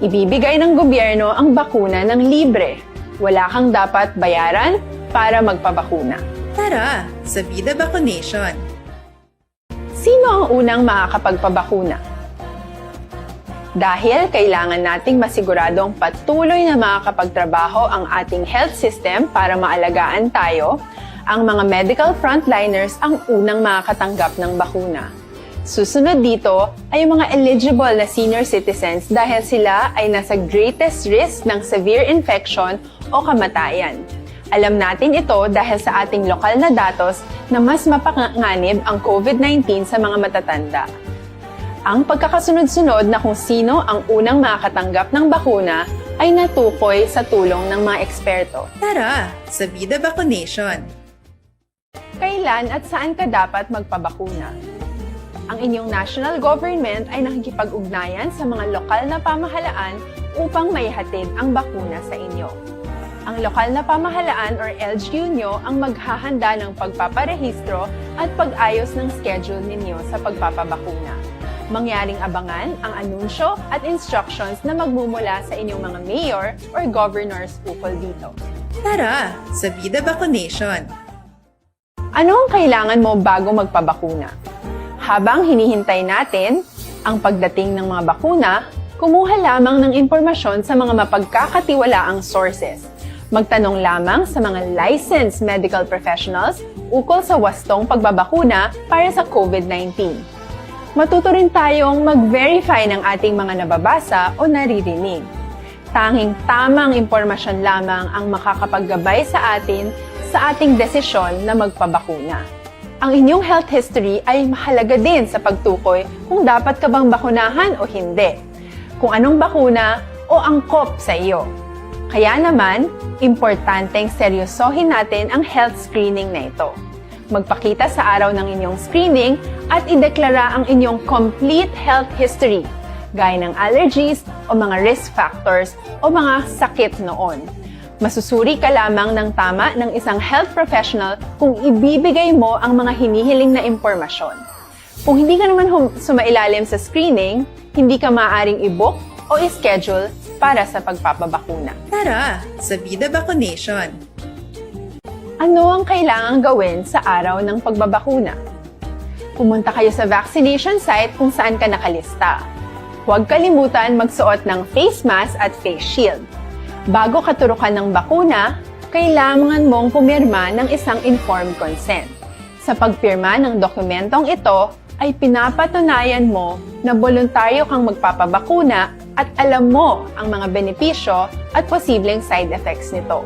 Ibibigay ng gobyerno ang bakuna ng libre. Wala kang dapat bayaran para magpabakuna. Tara, sa Bida Vaccination! Sino ang unang makakapagpabakuna? Dahil kailangan nating masiguradong patuloy na makakapagtrabaho ang ating health system para maalagaan tayo, ang mga medical frontliners ang unang makakatanggap ng bakuna. Susunod dito ay ang mga eligible na senior citizens dahil sila ay nasa greatest risk ng severe infection o kamatayan. Alam natin ito dahil sa ating lokal na datos na mas mapanganib ang COVID nineteen sa mga matatanda. Ang pagkakasunod-sunod na kung sino ang unang makakatanggap ng bakuna ay natukoy sa tulong ng mga eksperto. Tara, sa Bida Vaccination! Kailan at saan ka dapat magpabakuna? Ang inyong national government ay nakikipag-ugnayan sa mga lokal na pamahalaan upang maihatid ang bakuna sa inyo. Ang lokal na pamahalaan or L G U nyo ang maghahanda ng pagpaparehistro at pag-ayos ng schedule ninyo sa pagpapabakuna. Mangyaring abangan ang anunsyo at instructions na magmumula sa inyong mga mayor or governors ukol dito. Tara, sa Bida Vaccination! Ano ang kailangan mo bago magpabakuna? Habang hinihintay natin ang pagdating ng mga bakuna, kumuha lamang ng impormasyon sa mga mapagkakatiwalaang sources. Magtanong lamang sa mga licensed medical professionals ukol sa wastong pagbabakuna para sa COVID nineteen. Matuto rin tayong mag-verify ng ating mga nababasa o naririnig. Tanging tamang impormasyon lamang ang makakapaggabay sa atin sa ating desisyon na magpabakuna. Ang inyong health history ay mahalaga din sa pagtukoy kung dapat ka bang bakunahan o hindi, kung anong bakuna o angkop sa iyo. Kaya naman, importanteng seryosohin natin ang health screening na ito. Magpakita sa araw ng inyong screening at ideklara ang inyong complete health history, gaya ng allergies o mga risk factors o mga sakit noon. Masusuri ka lamang ng tama ng isang health professional kung ibibigay mo ang mga hinihiling na impormasyon. Kung hindi ka naman hum- sumailalim sa screening, hindi ka maaaring i-book o i-schedule para sa pagpapabakuna. Tara sa Vida Vaccination! Ano ang kailangang gawin sa araw ng pagbabakuna? Pumunta kayo sa vaccination site kung saan ka nakalista. Huwag kalimutan magsuot ng face mask at face shield. Bago katurukan ng bakuna, kailangan mong pumirma ng isang informed consent. Sa pagpirma ng dokumentong ito, ay pinapatunayan mo na boluntaryo kang magpapabakuna at alam mo ang mga benepisyo at posibleng side effects nito.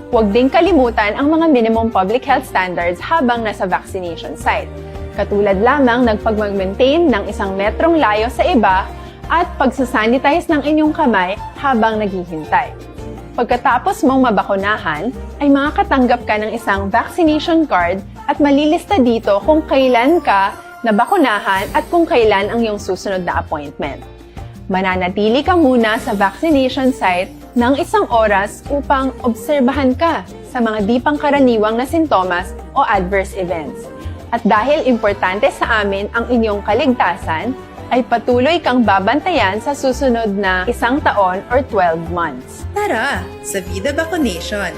Huwag ding kalimutan ang mga minimum public health standards habang nasa vaccination site, katulad lamang ng pagmag-maintain ng isang metrong layo sa iba at pagsasanitize ng inyong kamay habang naghihintay. Pagkatapos mong mabakunahan, ay makakatanggap ka ng isang vaccination card at malilista dito kung kailan ka nabakunahan at kung kailan ang iyong susunod na appointment. Mananatili ka muna sa vaccination site ng isang oras upang obserbahan ka sa mga di pangkaraniwang na sintomas o adverse events. At dahil importante sa amin ang inyong kaligtasan, ay patuloy kang babantayan sa susunod na isang taon or twelve months. Tara sa Vida Vaccination!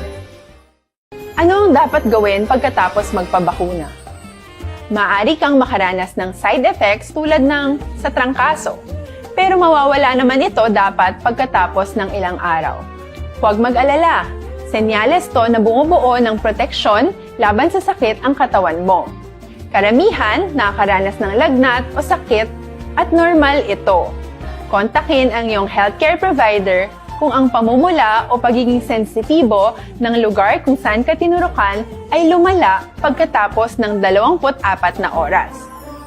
Ano ang dapat gawin pagkatapos magpabakuna? Maaari kang makaranas ng side effects tulad ng sa trangkaso, pero mawawala naman ito dapat pagkatapos ng ilang araw. Huwag mag-alala, senyales to na bumubuo ng proteksyon laban sa sakit ang katawan mo. Karamihan nakakaranas ng lagnat o sakit at normal ito. Kontakin ang iyong healthcare provider kung ang pamumula o pagiging sensitibo ng lugar kung saan ka tinurukan ay lumala pagkatapos ng dalawampu't apat na oras.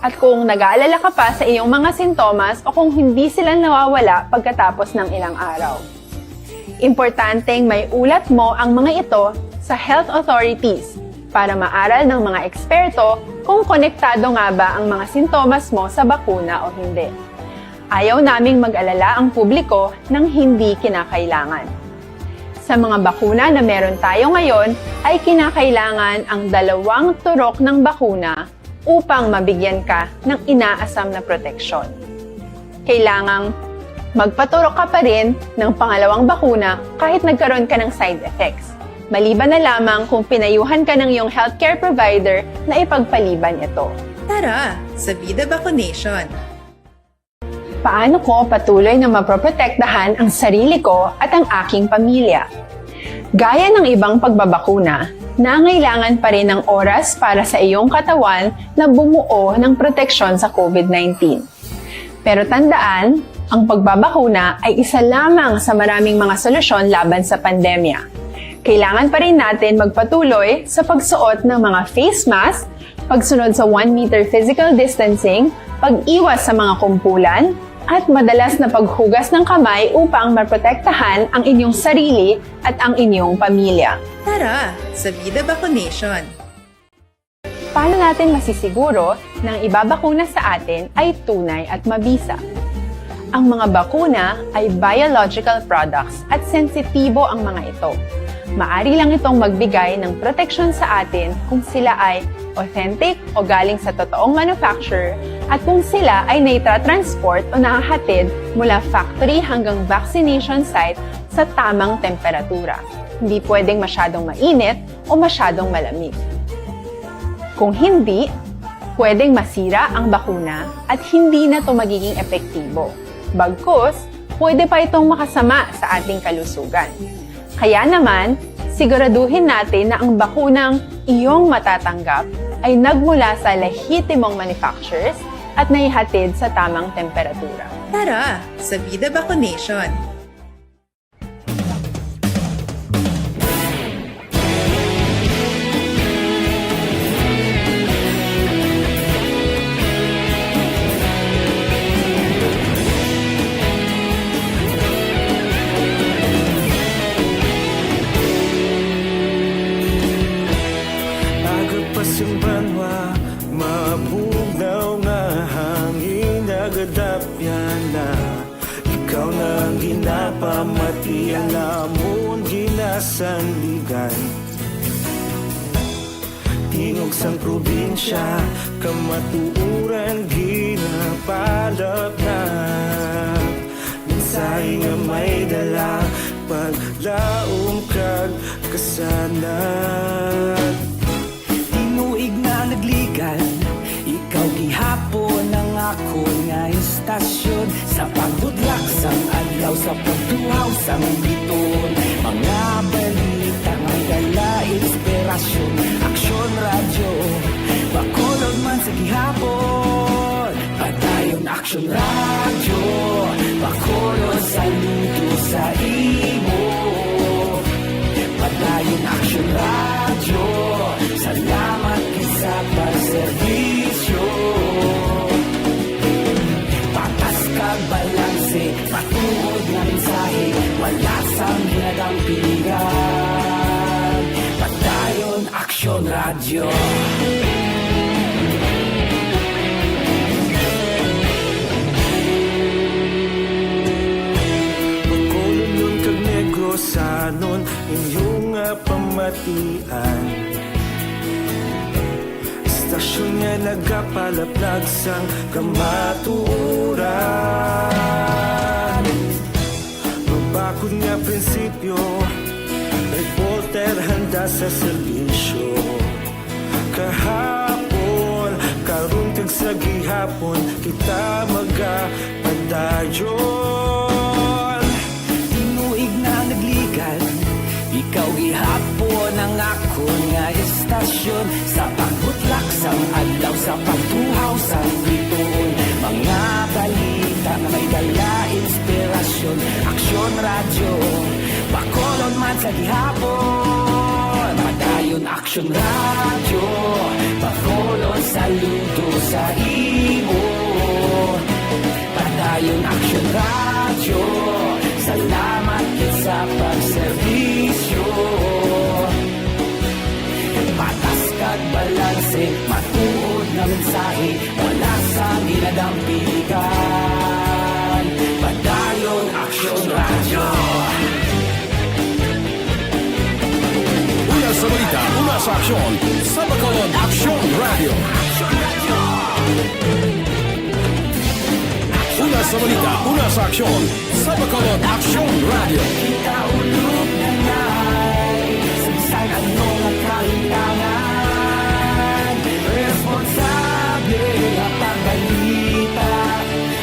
At kung nag-aalala ka pa sa iyong mga sintomas o kung hindi sila nawawala pagkatapos ng ilang araw. Importanteng may ulat mo ang mga ito sa health authorities para maaral ng mga eksperto kung konektado nga ba ang mga sintomas mo sa bakuna o hindi. Ayaw naming mag-alala ang publiko ng hindi kinakailangan. Sa mga bakuna na meron tayo ngayon, ay kinakailangan ang dalawang turok ng bakuna upang mabigyan ka ng inaasam na proteksyon. Kailangang magpaturok ka pa rin ng pangalawang bakuna kahit nagkaroon ka ng side effects, maliban na lamang kung pinayuhan ka ng iyong healthcare provider na ipagpaliban ito. Tara sa Vida Vaccination! Paano ko patuloy na maproprotektahan ang sarili ko at ang aking pamilya? Gaya ng ibang pagbabakuna, nangailangan pa rin ng oras para sa iyong katawan na bumuo ng proteksyon sa COVID nineteen. Pero tandaan, ang pagbabakuna ay isa lamang sa maraming mga solusyon laban sa pandemya. Kailangan pa rin natin magpatuloy sa pagsuot ng mga face mask, pagsunod sa one meter physical distancing, pag-iwas sa mga kumpulan, at madalas na paghugas ng kamay upang maprotektahan ang inyong sarili at ang inyong pamilya. Tara sa Vida Vaccination! Paano natin masisiguro na ang ibabakuna sa atin ay tunay at mabisa? Ang mga bakuna ay biological products at sensitibo ang mga ito. Maari lang itong magbigay ng proteksyon sa atin kung sila ay authentic o galing sa totoong manufacturer at kung sila ay naitatransport o nahahatid mula factory hanggang vaccination site sa tamang temperatura. Hindi pwedeng masyadong mainit o masyadong malamig. Kung hindi, pwedeng masira ang bakuna at hindi na ito magiging epektibo. Bagkus, pwede pa itong makasama sa ating kalusugan. Kaya naman, siguraduhin natin na ang bakunang iyong matatanggap ay nagmula sa lehitimong manufacturers at naihatid sa tamang temperatura. Tara sa Vida Vaccination! Aga pa sing banwa, mabugnaw nga hangin, nagadapyan na. Ikaw na ang ginapamati, ang amon ginas Sandigan. Tingog sang probinsya, kamatuoran ginapalapnap. Mensahe nga may dala, paglaom kag kasanag. Tinuig na nagligan, ikaw gihapon ang akon nga istasyon. Sa pagbudlak sang adlaw, sa pagtuhaw sang biton, mga balita may dala inspirasyon. Aksyon Radyo, Bacolod man sa gihapon. Padayon Aksyon Radyo, Bacolod, saludo sa imo. Padayon Aksyon Radyo, salamat gid sa pagserbisyo. Patas kag balanse, matuod nga mensahe, wala sang ginadampigan. Padayon Aksyon Radyo. Bacolodnon kag Negrosanon, inyo nga pamatian. Istasyon nga nagapalaplag sang kamatuoran. Mabakod nga prinsipyo, reporter handa sa serbisyo. Kahapon, karon kag sa gihapon, kita magapadayon. Tinuig na nagligan, ikaw gihapon ang akon nga istasyon. Sa pagbutlak sang adlaw, sa pagtuhaw sang bituon, mga balita nga may dala inspirasyon. Aksyon Radyo, Bacolod man sa gihapon. Padayon Aksyon Radyo, Bacolod, saludo sa imo. Padayon Aksyon Radyo, salamat gid sa pagserbisyo. Patas kag balanse, matuod nga mensahe, wala sang ginadampigan. Padayon Aksyon Radyo. Una sa balita, una sa aksyon, sa Bacolod Aksyon Radyo. Una sa balita, una sa aksyon, sa Bacolod Aksyon Radyo. Kita ulog na ngay, sa bisan ano nga kahitangan, responsable nga pagbalita.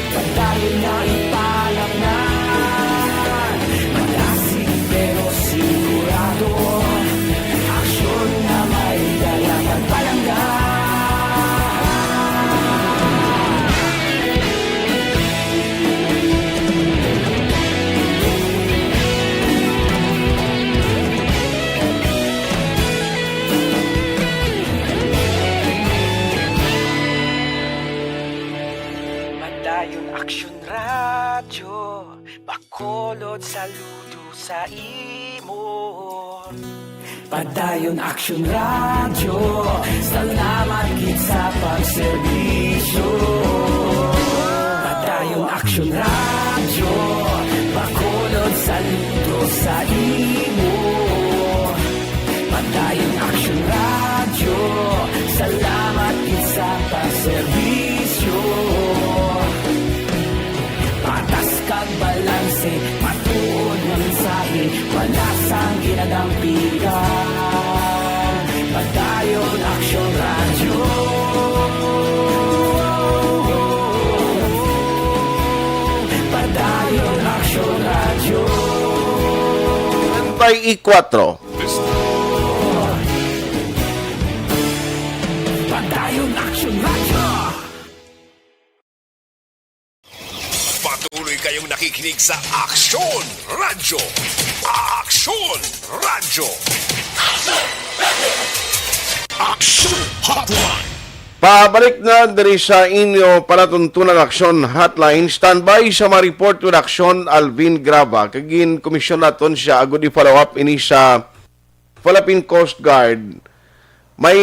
Padayon nga ipalapnan, madasig pero sigurado, aksyon nga may dala pagpalangga. Padayon Aksyon Radyo, Bacolod, saludo sa imo. Padayon Aksyon Radyo, salamat gid sa pagserbisyo. Padayon Aksyon Radyo, Bacolod, saludo sa imo. Padayon Aksyon Radyo, salamat gid sa pagserbisyo. Patas kag balanse, matuod nga mensahe, wala sang ginadampigan. Padayon Aksyon Radyo. Padayon Aksyon Radyo. Treinta y cuatro. Padayon Aksyon Radyo. Patuloy kayong nakikinig sa Aksyon Radyo. Aksyon Radyo. Aksyon Hotline. Pabalik na diri sa inyo palatuntunan, Aksyon Hotline. Standby sa mga report with Aksyon Alvin Graba. Kag ginkomisyon naton siya agud i-follow up ini sa Philippine Coast Guard. May,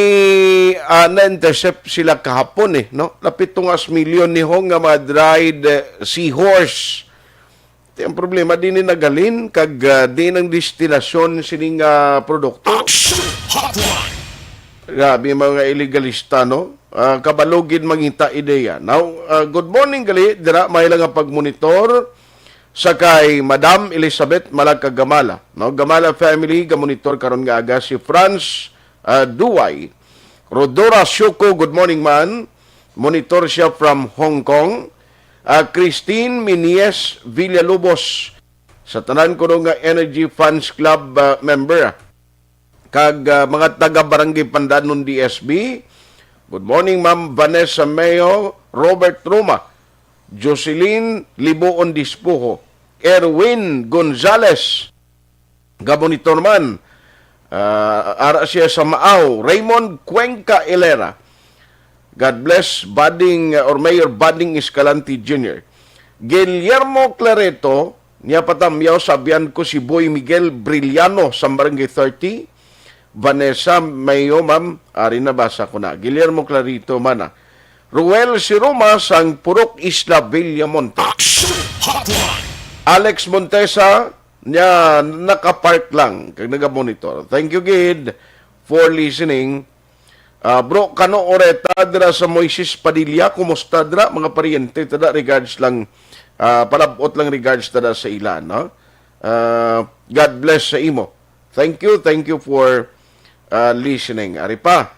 ah, na-intercept sila kahapon, eh, no? Lapit to nga milyon ni ho nga mga dried, eh, seahorse. Ang problema, di ni nagalin kag, ah, di nang destinasyon sining, ah, produkto. Action Hotline. Grabe, mga iligalista, no? Ah, kabalo gid mangita ideya. Now, ah, good morning gali dira, may lang nga pagmonitor sa kay Madam Elizabeth Malagka Gamala, no? Gamala family, gamonitor karon nga aga si Franz, ah, Duway. Rodora Shuko, good morning, man. Monitor siya from Hong Kong. Ah, Christine Minies Villalobos, sa tanan kuno nga Energy Fans Club, ah, member, ah, kag, ah, mga taga Barangay Pandanon D S B. Good morning, Ma'am Vanessa Mayo, Robert Roma, Jocelyn Libuon Dispuho, Erwin Gonzales, gamonitor man. Ah, ara siya sa Maaw. Raymond Cuenca Ilera. God bless, Budding, uh, or Mayor Budding Escalante Junior Guillermo Clareto, niya patamyaw, sabian ko si Boy Miguel Brillano sa Barangay thirty. Vanessa Mayo, ma'am, ari nabasa ko na. Guillermo Clarito, mana. Ruel Siroma, sang Purok Isla, Villamonte. Action Hotline. Alex Montesa, niya nakapark lang, kag nagamonitor. Thank you, gid, for listening. Ah, bro, Kano Oreta dira sa Moises Padilla, kumusta dira, mga paryente? Tada regards lang, ah, palabot lang regards tada sa ila, no? Ah, God bless sa imo. Thank you, thank you for, ah, listening. Ari pa,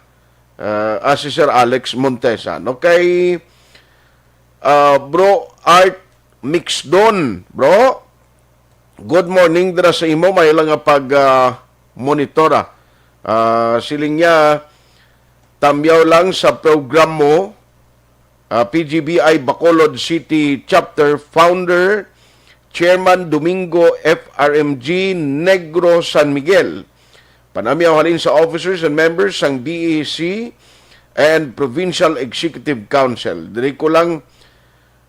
ah, ah, si Sir Alex Montesa, no? Kay, ah, Bro Art Mixdon, bro. Good morning dira sa imo, may lang nga pag, ah, monitor, ah. Ah, siling niya, tamyaw lang sa program mo, ah, P G B I Bacolod City Chapter Founder, Chairman Domingo F R M G Negro San Miguel. Panamyaw halin sa officers and members sang B E C and Provincial Executive Council. Diri ko lang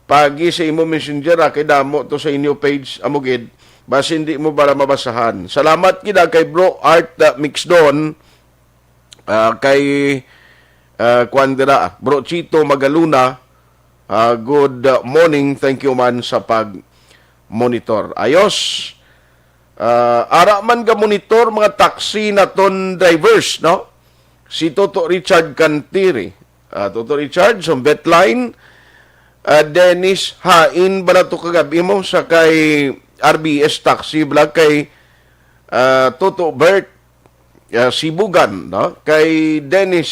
pagi sa imo messenger, ah, kay damo to sa inyo page, amo gid. Basin di mo bala mabasahan. Salamat gid, ah, kay Bro Art, ah, Mixdon, ah, kay, ah, kuwan dira, ah, Bro Chito Magaluna, ah, good, ah, morning. Thank you man sa pag-monitor. Ayos. Ah, ara man ga monitor mga taxi naton drivers, no? Si Toto Richard Cantiri. Ah, Toto Richard, sa Betline. Ah, Dennis, hain bala to kagab-i mo sa kay R B S Taxi, bala kay, ah, Toto Bert, ah, Sibugan, no? Kay Dennis,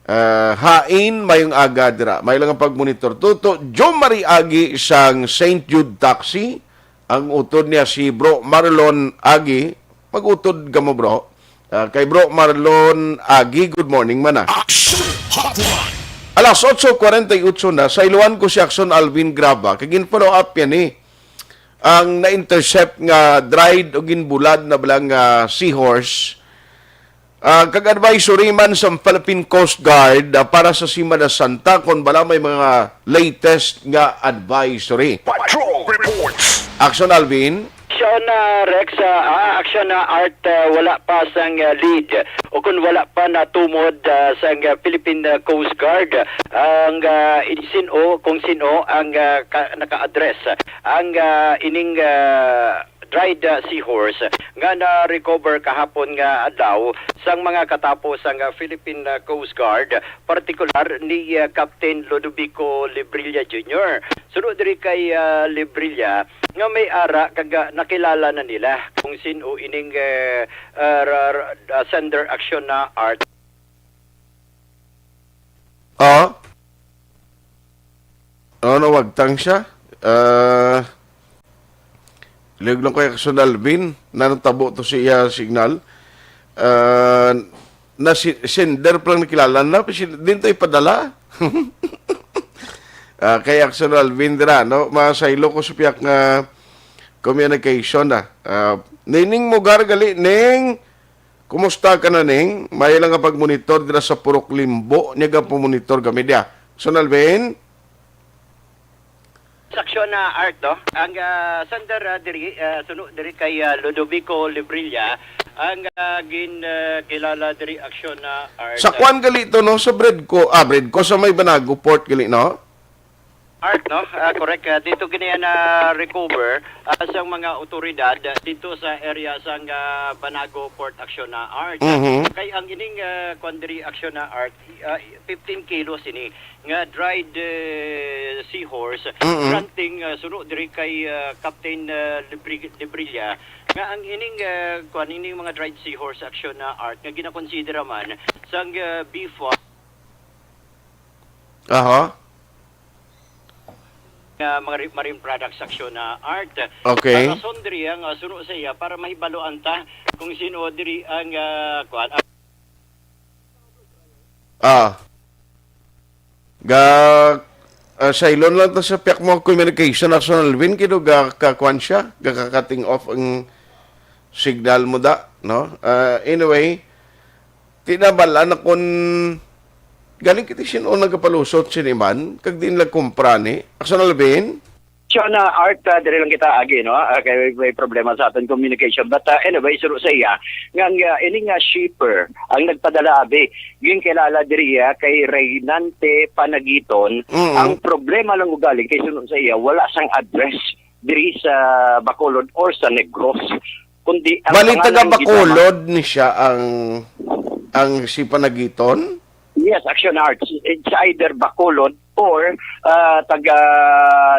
ah, hain, mayong aga dira. May lang ang pagmonitor. Toto, Jomari Agi sang Saint Jude Taxi. Ang utod niya si Bro Marlon Agi. Mag-utod ka mo, bro. Ah, kay Bro Marlon Agi, good morning man, ah. Action Hotline. Alas otso kwarenta y ocho na, sa iluan ko si Action Alvin Graba, kay gin-follow up yan, eh. Ang na-intercept nga dried o ginbulad na bala nga seahorse, ah, kag advisory man sa Philippine Coast Guard, ah, para sa Semana Santa, kung bala may mga latest nga advisory. Patrol Reports. Action, Alvin. Action, ah, Rex, ah, ah, action, ah, Art, ah, wala pa sang, ah, lead o kung wala pa natumod, ah, sang, ah, Philippine, ah, Coast Guard ang, ah, in-, sin-o, kung sin-o ang, ah, ka-, naka-address ang, ah, ining, ah, dried, ah, seahorse nga na-recover kahapon nga adlaw sang mga katapo sang, ah, Philippine, ah, Coast Guard, partikular ni, ah, Captain Ludovico Librilla Junior. Suno diri kay, ah, Librilla, nga may ara kag, ah, nakilala na nila kung sin-o ining, eh, ah, ra-, ra-, ah, sender action na Art. Ah? Ano, wagtang siya? Ah, liog lang ko yung Action Alvin. Nanong tabo to siya signal. Ah, na si, sender pa lang nakilala na, pero sin-, din to ipadala. Ah, kay Action Alvin dira, no? Masaylo ko sa piyak nga communication, ah. Ah, nining mo gargali, ning, kumusta ka na, ning? May lang nga pagmonitor dira sa Purok Limbo, niya ga pamonitor kami dia. Action Alvin? Sa aksyon na Art, no? Ang, ah, sender, ah, diri, ah, suno diri kay, ah, Ludovico Librilla, ang, ah, gin, ah, kilala diri aksyon na Art. Sa kwan gali to, no? Sa Bredco, ah, Bredco, sa may Banago Port gali, no? Art, no? Ah, correct. Ah, dito gini na recover ah, sa mga otoridad ah, dito sa area sa ah, Banago Port Action na Art. Mhm. Kay ang ining ah, kwan diri Action na Art, ah, fifteen kilos ini nga dried eh, seahorse Mhm. granting ah, suno diri kay ah, Captain ah, Lebri- Lebrilla nga ang ining ah, kwan ining mga dried seahorse Action na Art nga ginakonsidera man sang ah, B F A W Aha. nga mga ri- marine products Action na Art. Okay. Ang rason diri ang ah, suno sa iya para mahibaluan ta kung sino diri ang ah, kuan. Ah. Ga ah, saylon lang ta sa piyak mo communication, Action Alvin, kido ga kakuan siya, ga ka-cutting off ang signal mo da, no? Ah, anyway, tinabal-an na kun galing kita sino nagapalusot sini man, kag di nila kumpra ni. Action Alvin? Siya na Art, ah, diri lang kita agi, no? Ah, kay may problema sa aton communication. But ah, anyway, suro sa iya, nga ang ah, ini nga shipper ang nagpadala abi, ginkilala diri ah, kay Reynante Panagiton. Mm. Ang problema lang ugali kay suno sa iya, wala sang address diri sa Bacolod or sa Negros. Kundi ang Bali, pangalan taga gid lamang Bacolod ni siya ang ang si Panagiton? Yes, Action Arts. It's either Bacolod or ah, taga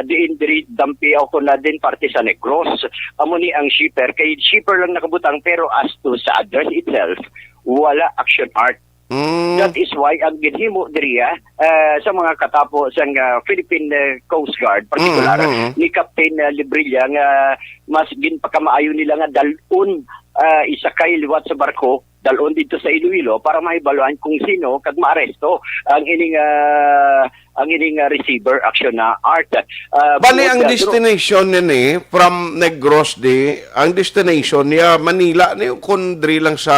diin diri Dampiao, kun na din parte sa Negros. Amo ni ang shipper. Kay shipper lang nakabutang, pero as to sa address itself, wala Action Art. Mm. That is why ang ginhimo diri ah, ah, sa mga katapo sang ah, Philippine ah, Coast Guard, partikular Mm, mm, mm. ni Captain ah, Librilla, nga mas ginpakamaayo nila nga dalon ah, isakay liwat sa barko, dalon dito sa Iloilo para mahibaluan kung sino kag maaresto ang ining ah, ang ining ah, receiver Action na Art. Ah, Bali, bukod ang sa- destination niya ni, from Negros di, ang destination niya, Manila ni, kun diri lang sa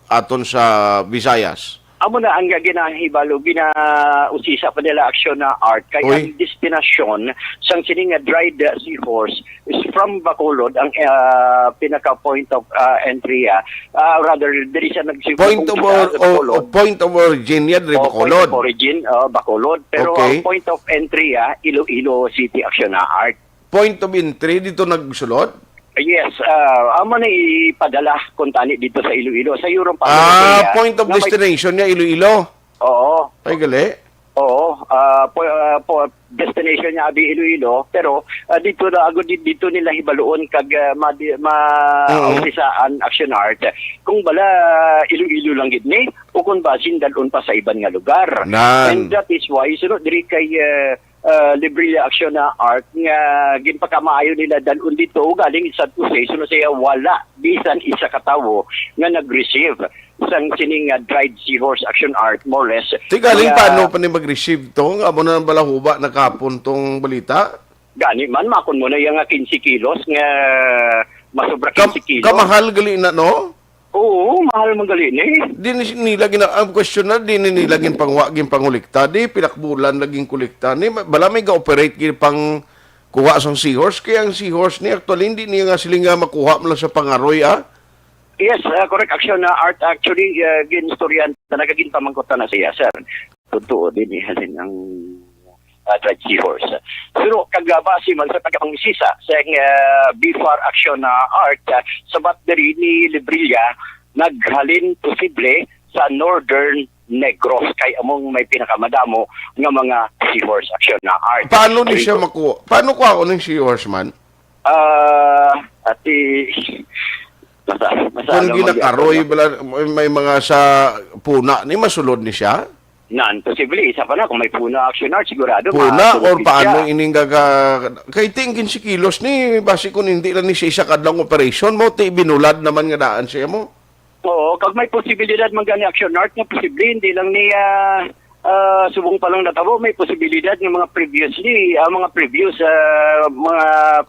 aton sa Visayas? Amo na ang ginahibalo, ginausisa pa nila Action na Art, kay Uy. Ang destinasyon sang sini nga dried uh, seahorse is from Bacolod, ang uh, pinaka point of uh, entry, ah. Ah, rather, diri siya nag- Point of, kung or, sa o- Bacolod. o point of origin niya, diri Oh, point Bacolod. Of origin, uh, Bacolod. Pero Okay. Ang point of entry, ah, Iloilo City Action na Art. Point of entry, dito nagsulod? Yes, ah, amo na ipadala kung tani dito sa Iloilo. Sa Europe, Ah, point of destination niya, Iloilo. Oo. Ay, gali. Oo, ah, po, ah, po, destination niya abi Iloilo, pero ah, dito na agud di- dito nila hibaluon kag ah, ma, ma Oo. Usisaan Action Art kung bala Iloilo lang gid ni o kung basin dalon pa sa iban nga lugar. Nan. And that is why sunod diri kay ah, ah, Librilla Action na Art nga ginpakamaayo nila dalon dito galing sa Tuesday, sunod siya wala bisan isa ka tawo nga nag-receive sang sining nga dried seahorse Action Art, more or less. Ti galing Nga- paano pa ni mag-receive to? Nga mo na balahuba na kapon tong balita? Gani man, makon mo na yung nga quince kilos nga masobra Kam- quince kilos. Kamahal gali na, no? Oo, mahal man gali ni. Di ni nila gina ang question na di ni nila ginpangwa ginpangulikta di pilakbulan laging kulikta ni bala may ga-operate gid pang kuha sang seahorse kay ang seahorse ni actually hindi niya nga sila nga makuha mo lang sa pangaroy ah. Yes, uh, correct action na Art, actually uh, ginistoryan na nagaginpamangkot na siya, sir. Totoo din ihalin ang uh, dried seahorse. Pero kagabasi man sa tagapangisisa sa uh, B F A R action na Art uh, sa battery ni Librilla naghalin posible sa Northern Negros kay among may pinakamadamo nga mga seahorse action na Art. Paano ni siya Rico. Makuha? Paano kuha ko ng seahorse man? Ah, ati masa masa Kung ginakaroy bala may, may mga sa puna ni masulod ni siya? Nan, posible, isa pa na, kung may puna action art, sigurado. Puna masulod or din paano siya. Ining gaga kay ting quince kilos ni basi kung hindi lang ni siya isa kadlong operation mo ti binulad naman nga daan siya mo. Oo, kag may posibilidad man gani action art nga posible, hindi lang ni ah, ah, subong pa lang natabo, may posibilidad nga mga previously, ah, mga previous, ah, mga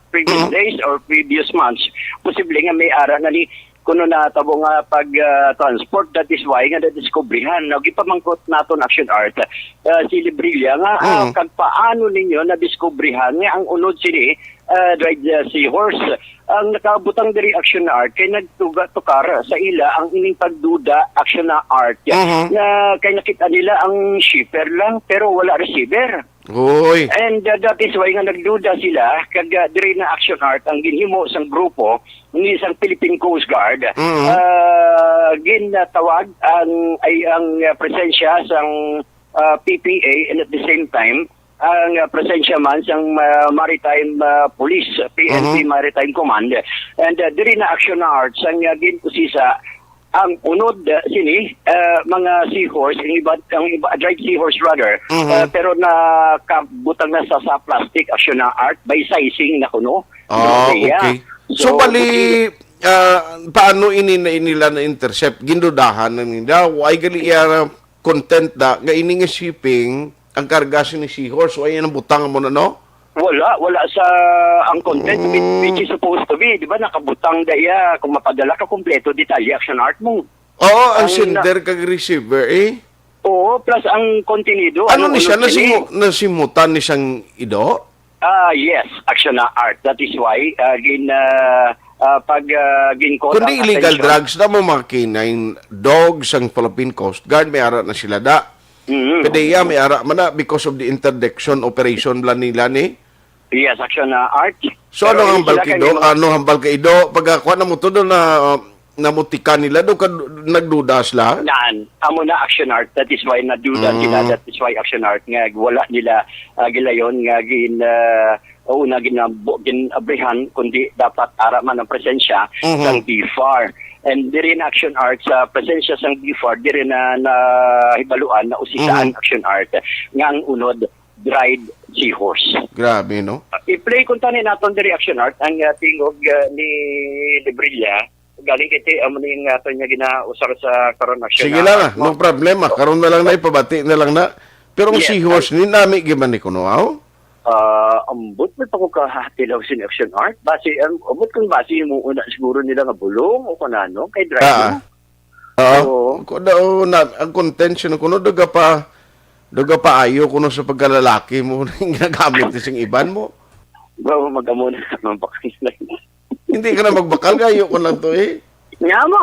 previous Mhm. days or previous months, posible nga may ara na ni kuno natabo nga pag ah, transport, that is why nga nadiskubrihan. Now, gipamangkot naton action art ah, si Librilla nga ah, Mhm. kag paano ninyo nadiskubrihan nga ang unod sini ah, dried ah, seahorse ang nakabutang diri action na art kay nagtuga-tukar sa ila ang ining pagduda action na art Mhm. nga kay nakita nila ang shipper lang pero wala receiver. Hoy. And, uh, that is why nga nagduda sila, kag, uh, diri na Action Art ang ginhimo sang grupo ni sang Philippine Coast Guard. Mm. Uh, ginatawag ang, ay, ang, uh, presensya sang, uh, P P A, and at the same time, ang, uh, presensya man sang, uh, Maritime, uh, Police, P N P Mhm. Maritime Command. And, uh, diri na Action Art sang, uh, ginpusisa ang unod, uh, sini, uh, mga seahorse, ang iba, ang iba, dried seahorse rather, Mhm. uh, pero nakabutang na sa, sa plastic, Action Art, by sizing na kuno. Ah, Grabe, yeah. Okay. So, So, bali, ah, paano ini na, nila na-intercept? Gindudahan na nila. Why gali iya content da nga ini nga shipping ang karga sini seahorse? Why ang butang mo na, no? Wala, wala sa ang content, which, Mm. which is supposed to be, di ba? Nakabutang da iya, kung mapadala ka, kompleto detalye, Action Art mo. Oo, ang Ang na- sender kag receiver, eh. Oo, plus ang kontenido, Ano anong ni siya? unod sini? Nasimu-, nasimutan ni siyang ido? Ah, yes, Action Art. That is why, ah, gin, ah, ah, pag, ah, ginkot Kundi ang illegal attention. drugs na mo, mga canine dogs ang Philippine Coast Guard, may ara na sila da. Mm. Pwede iya, may ara man na because of the interdiction operation bla nila ni. Yes, Action, ah, Art. So, Pero ano hindi hambal sila kay kido? mga Ano hambal ka ido? Pagkakuha na mo to doon na, uh, namutikan nila, doon ka nagduda sila? Naan, amo na Action Art. That is why naduda Mm. sila. That is why Action Art nga wala nila, ah, gilayon nga gin, ah, una gin-, ginabrihan, kundi dapat ara man ang presensya Mhm. sang B far. And diri na Action Art sa presensya sang B far, diri na nahibaluan na usisaan Mhm. Action Art nga ang unod dried seahorse. Grabe, no? I-play kung tani naton diri Action Art ang, uh, tingog, uh, ni Librilla. Galing kay ti-, amo ni nga aton nga ginausar sa karon Action Sige Art lang, ah, mo. No problema. Karon na lang na, ipabati na lang na. Pero ang Yes, seahorse, ang ni nami giman ni kuno, aw? Ah, ambot mo pa ko kahatilaw sin Action Art. Basi, am-, ambot kung basi mo una siguro nila nga bulong o kung ano, kay dried Ah, mo. ah. Oo. Oo. Ko daw na, ang contention ko, no, daga pa, daga pa ayo ko, no, sa pagkalalaki mo, ginagamit ni sing iban mo. Bro, mag-amo na naman pa kayo. Hindi ka na magbakal, kayo ko lang to, eh. Nga mo.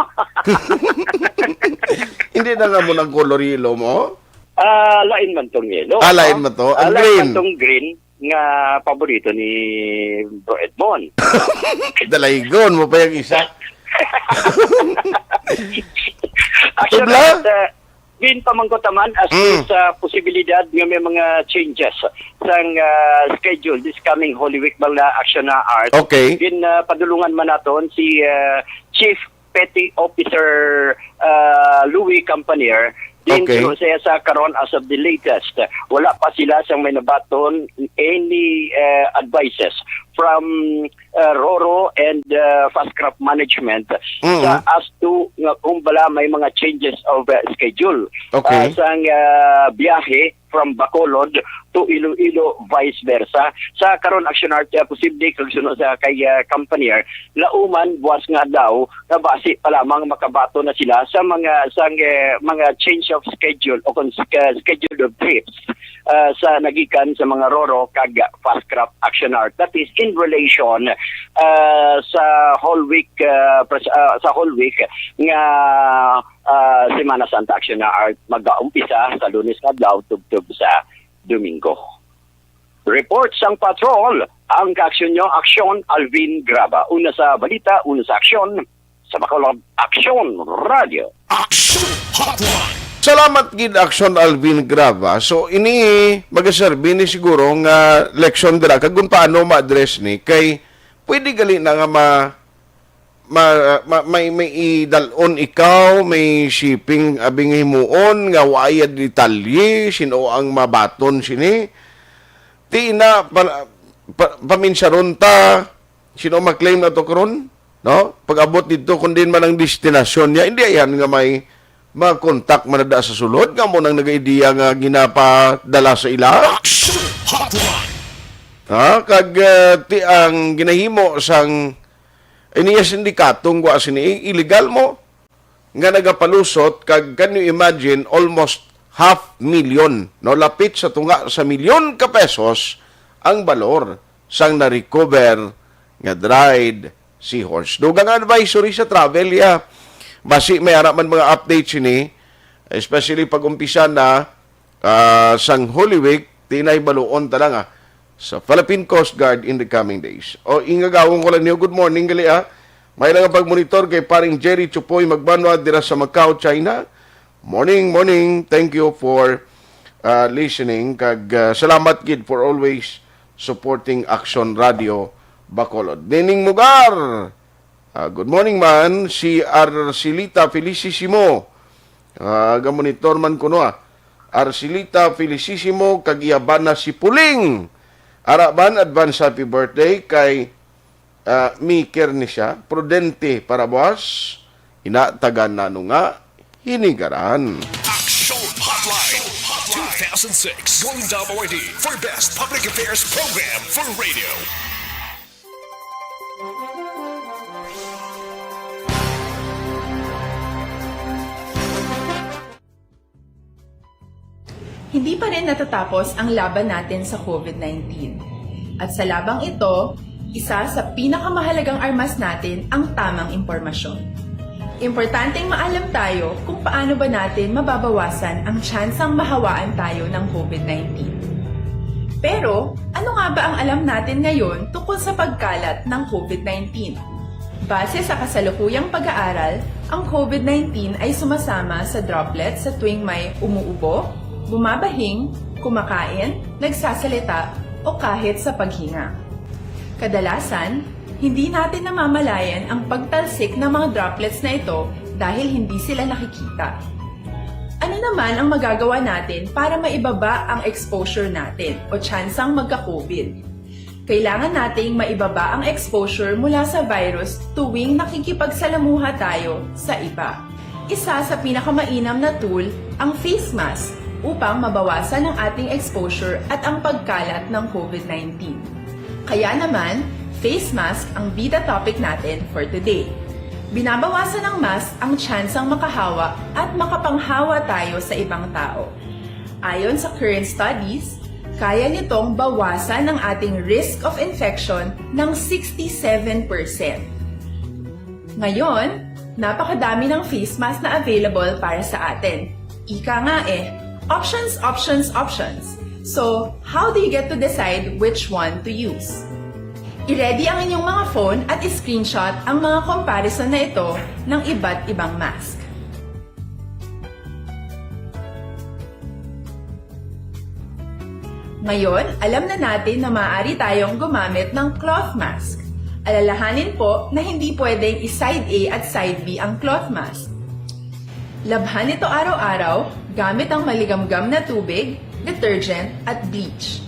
Hindi na nga mo nang color yellow mo? Ah, lain man tong yellow, Ah, lain no? man to. Ah, Ang lain green. man tong green nga paborito ni Bro Edmond. Dalaygon mo pa yung isa. Actually, Tubla? at, uh, ginpamangkot naman as to Mm. sa posibilidad nga may mga changes sang, uh, schedule this coming Holy Week, bala Action na Art. Okay. Gin, uh, padulungan man naton si, uh, Chief Petty Officer, uh, Louis Campanier. Din Okay. Pero siya sa karon, as of the latest, wala pa sila sang may nabaton any, uh, advices from, uh, Roro and, uh, Fastcraft Management Mm. sa as to nga kung bala may mga changes of, uh, schedule, Okay. uh, sang, uh, biyahe from Bacolod to Iloilo, vice versa. Sa karon, Action Art, uh, posible kag suno sa kay, uh, Campanier, lauman buwas nga adlaw, nga basi pa lamang makabaton na sila sa mga, sa, uh, mga change of schedule o kung sch-, uh, schedule of trips, uh, sa nagikan sa mga Roro kag Fastcraft Action Art. That is in relation, uh, sa whole week, uh, pres-, uh, sa whole week nga, uh, Semana Santa Action na Art mag-aumpisa sa Lunes nga adlaw tubtob sa Domingo. Report sang patrol, ang kaaksyon nyo, Aksyon Alvin Graba. Una sa balita, una sa aksyon, sa Bacolod, Aksyon Radio. Action Hotline. Salamat gid, Aksyon Alvin Graba. So, ini, magaserbi ni siguro nga leksyon dira, kag kung paano ma-address ni, kay pwede gali na nga ma-, ma-, ma-, may, may idalon ikaw, may shipping, abi nga himuon, nga wa iya detalye, sino ang mabaton sini. Ti na, pa-, pa-, paminsaron ta, sino ma-claim na to karon? No? Pag-abot dito, kung din man ang destinasyon niya, hindi yan nga may ma-contact man na da sa sulod, nga mo nang nag-idea nga ginapadala sa ila. Action Hotline. Ha? Kag, uh, ti ang ginahimo sang iniya sindikatong wa sini, illegal mo nga nagapalusot kag, can you imagine, almost half million, no, lapit sa tunga sa milyon ka pesos ang balor sang na-recover nga dried seahorse. Dugang advisory sa travel, ya. Basi may ara man mga updates ini, especially pag umpisa na, ah, sang Holy Week, Tinay baluon ta lang, ah, sa Philippine Coast Guard in the coming days. O, ingagawon ko lang niyo, good morning, gali, ah. May lang ang pagmonitor kay paring Jerry Chupoy Magbanwa dira sa Macau, China. Morning, morning. Thank you for, ah, listening. Kag, ah, salamat gid for always supporting Action Radio Bacolod. Nining Mugar! Ah, good morning man, si Arcilita Felicissimo. Ah, gamonitor man kuno, ah. Arcilita Felicissimo kag iya bana si Puling. Ara man, advance happy birthday kay, ah, maker ni siya. Prudente para buwas. Ina, tagan nano nga hinigaran. Action Hotline two thousand six Golden Dome Awardee for Best Public Affairs Program for Radio. Hindi pa rin natatapos ang laban natin sa COVID nineteen. At sa labang ito, isa sa pinakamahalagang armas natin ang tamang impormasyon. Importanteng maalam tayo kung paano ba natin mababawasan ang tsansang mahawaan tayo ng COVID nineteen. Pero, ano nga ba ang alam natin ngayon tungkol sa pagkalat ng COVID nineteen? Base sa kasalukuyang pag-aaral, ang COVID nineteen ay sumasama sa droplets sa tuwing may umuubo, bumabahing, kumakain, nagsasalita, o kahit sa paghinga. Kadalasan, hindi natin namamalayan ang pagtalsik ng mga droplets na ito dahil hindi sila nakikita. Ano naman ang magagawa natin para maibaba ang exposure natin o tsansang magka-COVID? Kailangan nating maibaba ang exposure mula sa virus tuwing nakikipagsalamuha tayo sa iba. Isa sa pinakamainam na tool ang face mask upang mabawasan ang ating exposure at ang pagkalat ng COVID nineteen. Kaya naman, face mask ang bida topic natin for today. Binabawasan ng mask ang tsansang makahawa at makapanghawa tayo sa ibang tao. Ayon sa current studies, kaya nitong bawasan ang ating risk of infection ng sixty-seven percent. Ngayon, napakadami ng face mask na available para sa atin. Ika nga eh, options, options, options. So, how do you get to decide which one to use? I-ready ang inyong mga phone at i-screenshot ang mga comparison na ito ng iba't ibang mask. Ngayon, alam na natin na maaari tayong gumamit ng cloth mask. Alalahanin po na hindi pwedeng i-side A at side B ang cloth mask. Labhan ito araw-araw gamit ang maligamgam na tubig, detergent, at bleach.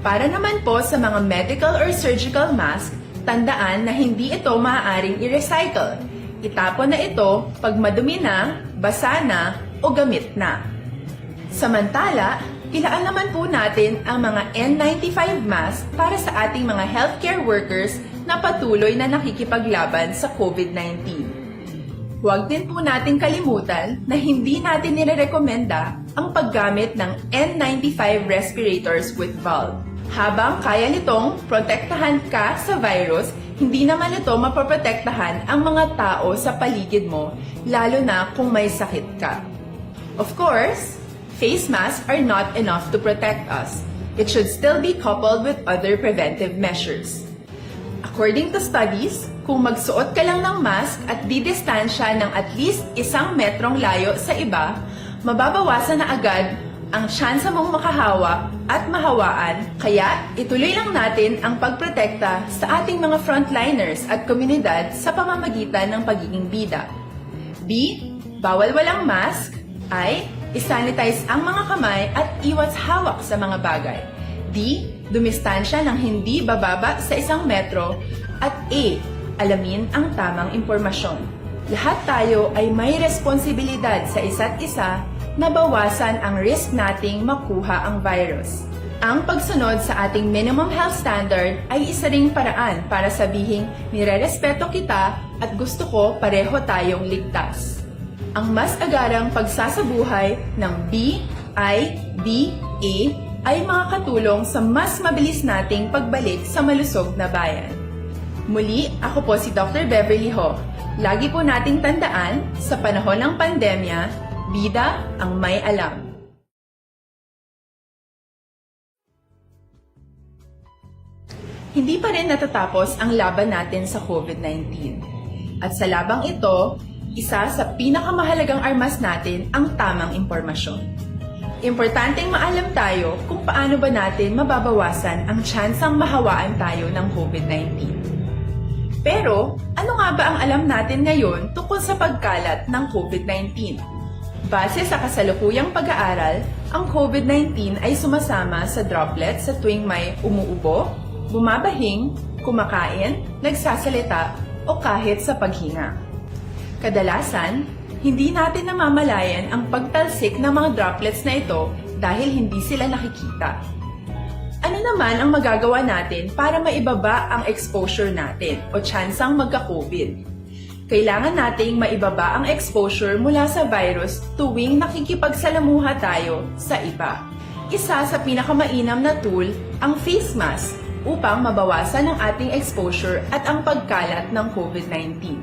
Para naman po sa mga medical or surgical mask, tandaan na hindi ito maaaring i-recycle. Itapon na ito pag madumi na, basa na, o gamit na. Samantala, ilaan naman po natin ang mga N ninety-five mask para sa ating mga healthcare workers na patuloy na nakikipaglaban sa COVID nineteen. Huwag din po nating kalimutan na hindi natin nirerekomenda ang paggamit ng N ninety-five respirators with valve. Habang kaya nitong protektahan ka sa virus, hindi naman ito mapoprotektahan ang mga tao sa paligid mo, lalo na kung may sakit ka. Of course, face masks are not enough to protect us. It should still be coupled with other preventive measures. According to studies, kung magsuot ka lang ng mask at didistansya ng at least isang metrong layo sa iba, mababawasan na agad ang tsansa mong makahawa at mahawaan. Kaya, ituloy lang natin ang pagprotekta sa ating mga frontliners at komunidad sa pamamagitan ng pagiging bida. B, bawal walang mask. I, isanitize ang mga kamay at iwas hawak sa mga bagay. D, dumistansya ng hindi bababa sa isang metro. At A, alamin ang tamang impormasyon. Lahat tayo ay may responsibilidad sa isa't isa na bawasan ang risk nating makuha ang virus. Ang pagsunod sa ating minimum health standard ay isa ring paraan para sabihing nirerespeto kita at gusto ko pareho tayong ligtas. Ang mas agarang pagsasabuhay ng B I D A ay makakatulong sa mas mabilis nating pagbalik sa malusog na bayan. Muli, ako po si Doctor Beverly Ho. Lagi po nating tandaan, sa panahon ng pandemya, bida ang may alam. Hindi pa rin natatapos ang laban natin sa COVID nineteen. At sa labang ito, isa sa pinakamahalagang armas natin ang tamang impormasyon. Importanteng maalam tayo kung paano ba natin mababawasan ang tsansang mahawaan tayo ng COVID nineteen. Pero, ano nga ba ang alam natin ngayon tungkol sa pagkalat ng COVID nineteen? Base sa kasalukuyang pag-aaral, ang COVID nineteen ay sumasama sa droplets sa tuwing may umuubo, bumabahing, kumakain, nagsasalita, o kahit sa paghinga. Kadalasan, hindi natin namamalayan ang pagtalsik ng mga droplets na ito dahil hindi sila nakikita. Ano naman ang magagawa natin para maibaba ang exposure natin o tsansang magka-COVID? Kailangan nating maibaba ang exposure mula sa virus tuwing nakikipagsalamuha tayo sa iba. Isa sa pinakamainam na tool ang face mask upang mabawasan ang ating exposure at ang pagkalat ng COVID nineteen.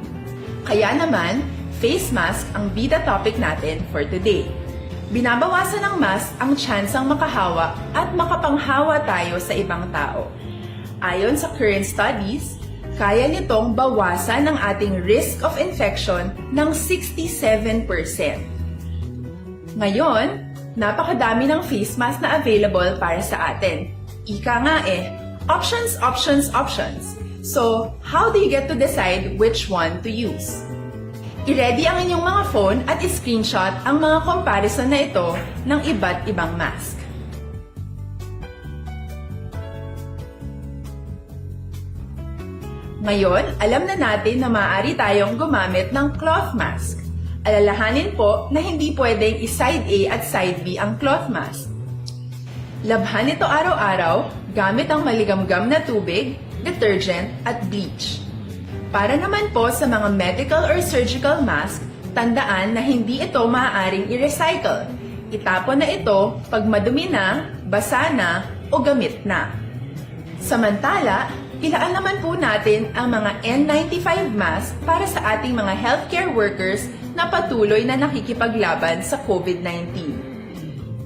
Kaya naman, face mask ang bida topic natin for today. Binabawasan ng mask ang tsansang makahawa at makapanghawa tayo sa ibang tao. Ayon sa current studies, kaya nitong bawasan ang ating risk of infection ng sixty-seven percent. Ngayon, napakadami ng face mask na available para sa atin. Ika nga eh, options, options, options. So, how do you get to decide which one to use? I-ready ang inyong mga phone at i-screenshot ang mga comparison na ito ng iba't ibang mask. Ngayon, alam na natin na maaari tayong gumamit ng cloth mask. Alalahanin po na hindi pwedeng i-side A at side B ang cloth mask. Labhan ito araw-araw gamit ang maligamgam na tubig, detergent, at bleach. Para naman po sa mga medical or surgical mask, tandaan na hindi ito maaaring i-recycle. Itapon na ito pag madumi na, basa na, o gamit na. Samantala, ilaan naman po natin ang mga N ninety-five mask para sa ating mga healthcare workers na patuloy na nakikipaglaban sa COVID nineteen.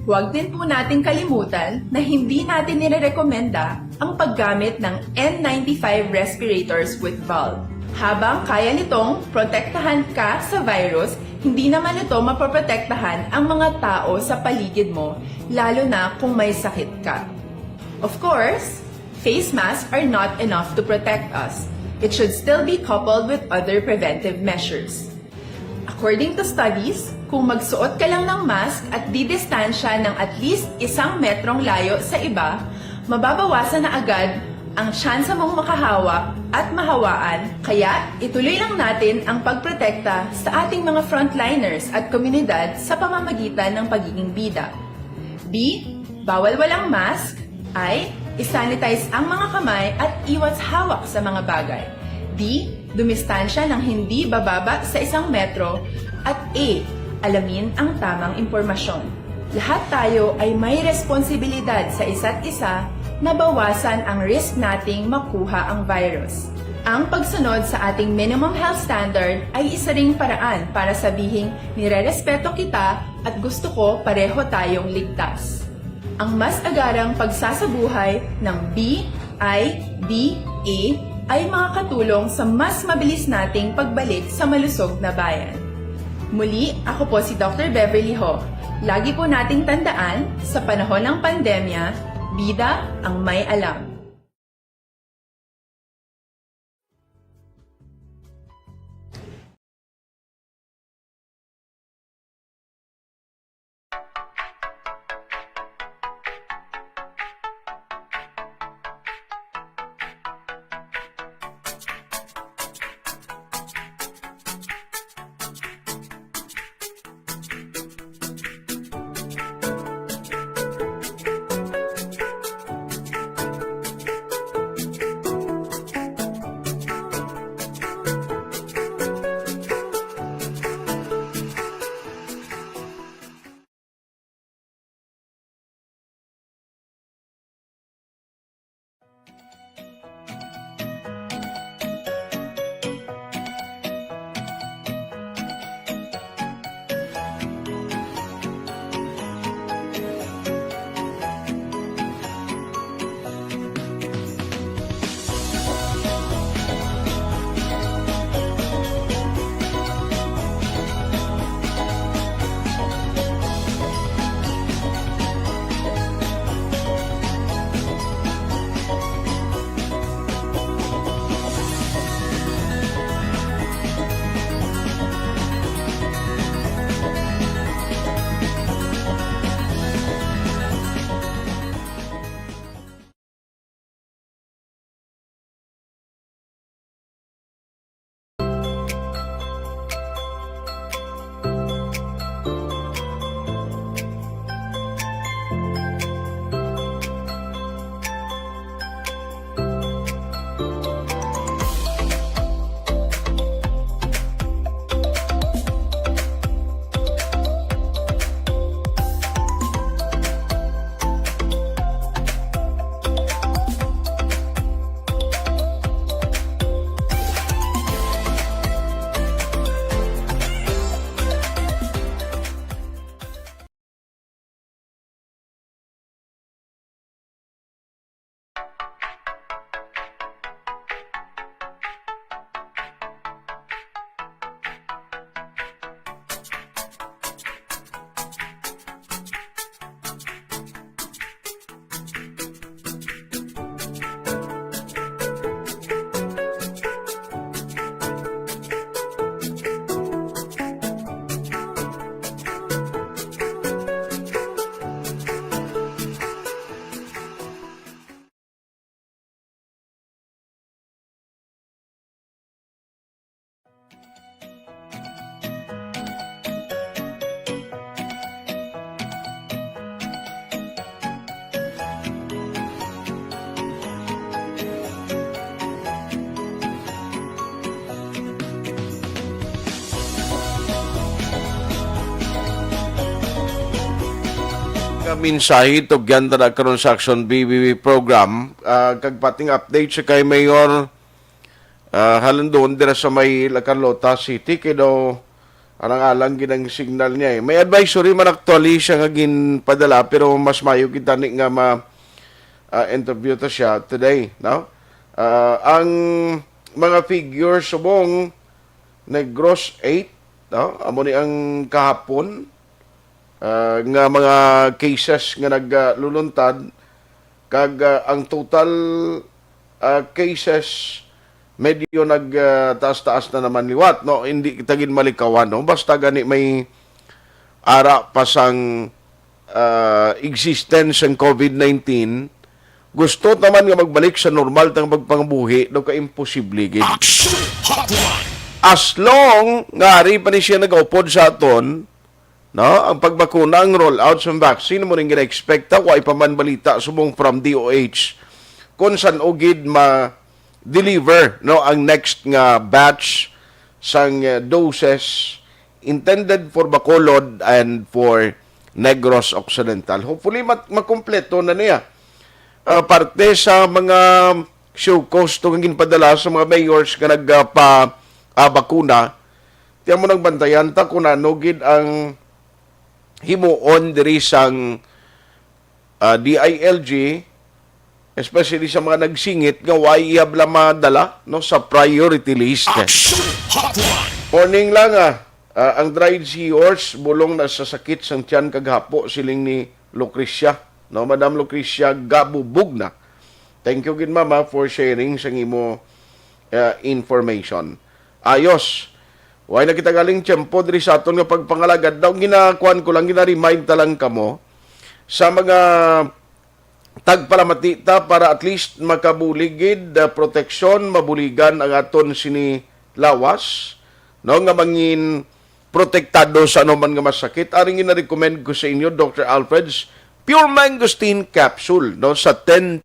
Huwag din po nating kalimutan na hindi natin nirerekomenda ang paggamit ng N ninety-five respirators with valve. Habang kaya nitong protektahan ka sa virus, hindi naman ito mapoprotektahan ang mga tao sa paligid mo, lalo na kung may sakit ka. Of course, face masks are not enough to protect us. It should still be coupled with other preventive measures. According to studies, kung magsuot ka lang ng mask at didistansya ng at least isang metrong layo sa iba, mababawasan na agad ang tsansa mong makahawa at mahawaan. Kaya, ituloy lang natin ang pagprotekta sa ating mga frontliners at komunidad sa pamamagitan ng pagiging bida. B, bawal walang mask. I, isanitize ang mga kamay at iwas hawak sa mga bagay. D, dumistansya ng hindi bababa sa isang metro. At A, alamin ang tamang impormasyon. Lahat tayo ay may responsibilidad sa isa't isa na bawasan ang risk nating makuha ang virus. Ang pagsunod sa ating minimum health standard ay isa ring paraan para sabihing nirerespeto kita at gusto ko pareho tayong ligtas. Ang mas agarang pagsasabuhay ng B I D A ay makakatulong sa mas mabilis nating pagbalik sa malusog na bayan. Muli, ako po si Doctor Beverly Ho. Lagi po nating tandaan, sa panahon ng pandemya, bida ang may alam. Mensahe tugyan ta na karon sa Aksyon B B B program, ah, kag pating update sa kay Mayor, ah, Halandon dira sa may La Carlota City, kay daw alang-alang gid ang signal niya, eh. May advisory man actually siya nga ginpadala, pero mas mayo gid tani nga ma, ah, interview ta siya today, no? Ah, ang mga figures subong Negros eight, no? Amo ni ang kahapon, ah, nga mga cases nga nagluluntad, kag, ah, ang total, ah, cases medyo nag, ah, taas-taas na naman liwat, no? Hindi kita gid malikawan, no? Basta gani may ara pa sang, ah, existence ang COVID nineteen, gusto ta man nga magbalik sa normal tang pagpangabuhi, daw ka imposible gid. Action Hotline. As long nga ari pa ni siya nagaupod sa aton, no? Ang pagbakuna, ang rollout sa vaccine mo ning gina-expect ta, wa pa man balita subong from D O H kung san-o gid ma-deliver, no, ang next nga batch sang, uh, doses intended for Bacolod and for Negros Occidental. Hopefully, mat-, makumpleto na niya. Uh, parte sa mga show cause to nga ginpadala sa mga mayors nga nagpa, ah, bakuna, tiyan mo nang bantayan ta kung ano gid ang himuon diri sang, ah, D I L G, especially sa mga nagsingit nga wa iya bala madala, no, sa priority list. Action Hotline. Morning lang, ah. Ah, ang dried seahorse, bulong na sa sakit sang tiyan kag hapo, siling ni Lucrecia. No, Madam Lucrecia Gabubugna. Thank you gid, Mama, for sharing sang imo, ah, information. Ayos. Way na kita galing tiyempo diri sa aton nga pagpangalagad. Daw ginakuan ko lang, gina-remind ta lang kamo sa mga tagpalamati ta para at least makabulig gid, ah, proteksyon, mabuligan ang aton sini lawas, no, nga mangin protektado sa anuman nga masakit. Aring gina-recommend ko sa inyo, Doctor Alfred's Pure Mangosteen Capsule, no, sa ten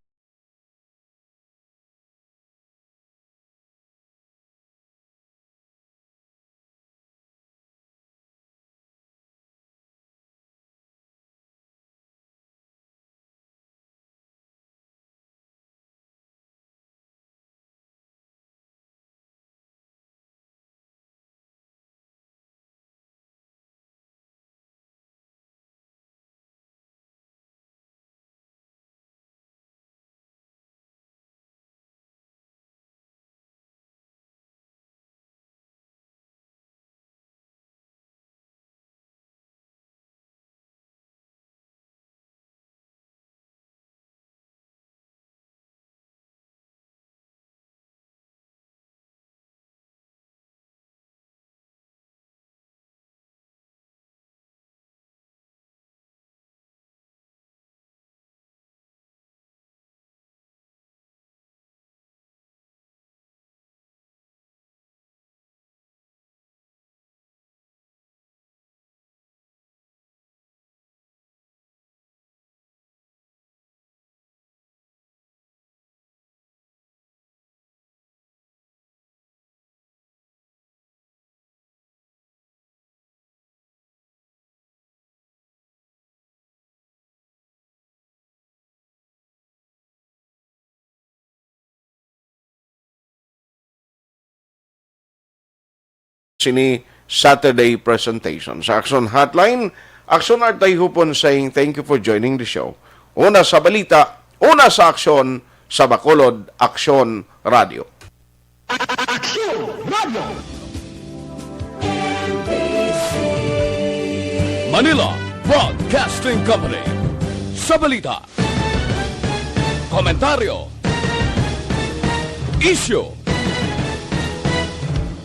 sini Saturday presentation. Sa Aksyon Hotline, Aksyon Artay Hupon saying thank you for joining the show. Una sa balita, una sa aksyon, sa Bacolod Aksyon Radio. Aksyon Radio. Manila Broadcasting Company. Sa balita, komentaryo, isyu,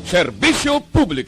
serbisyo publiko.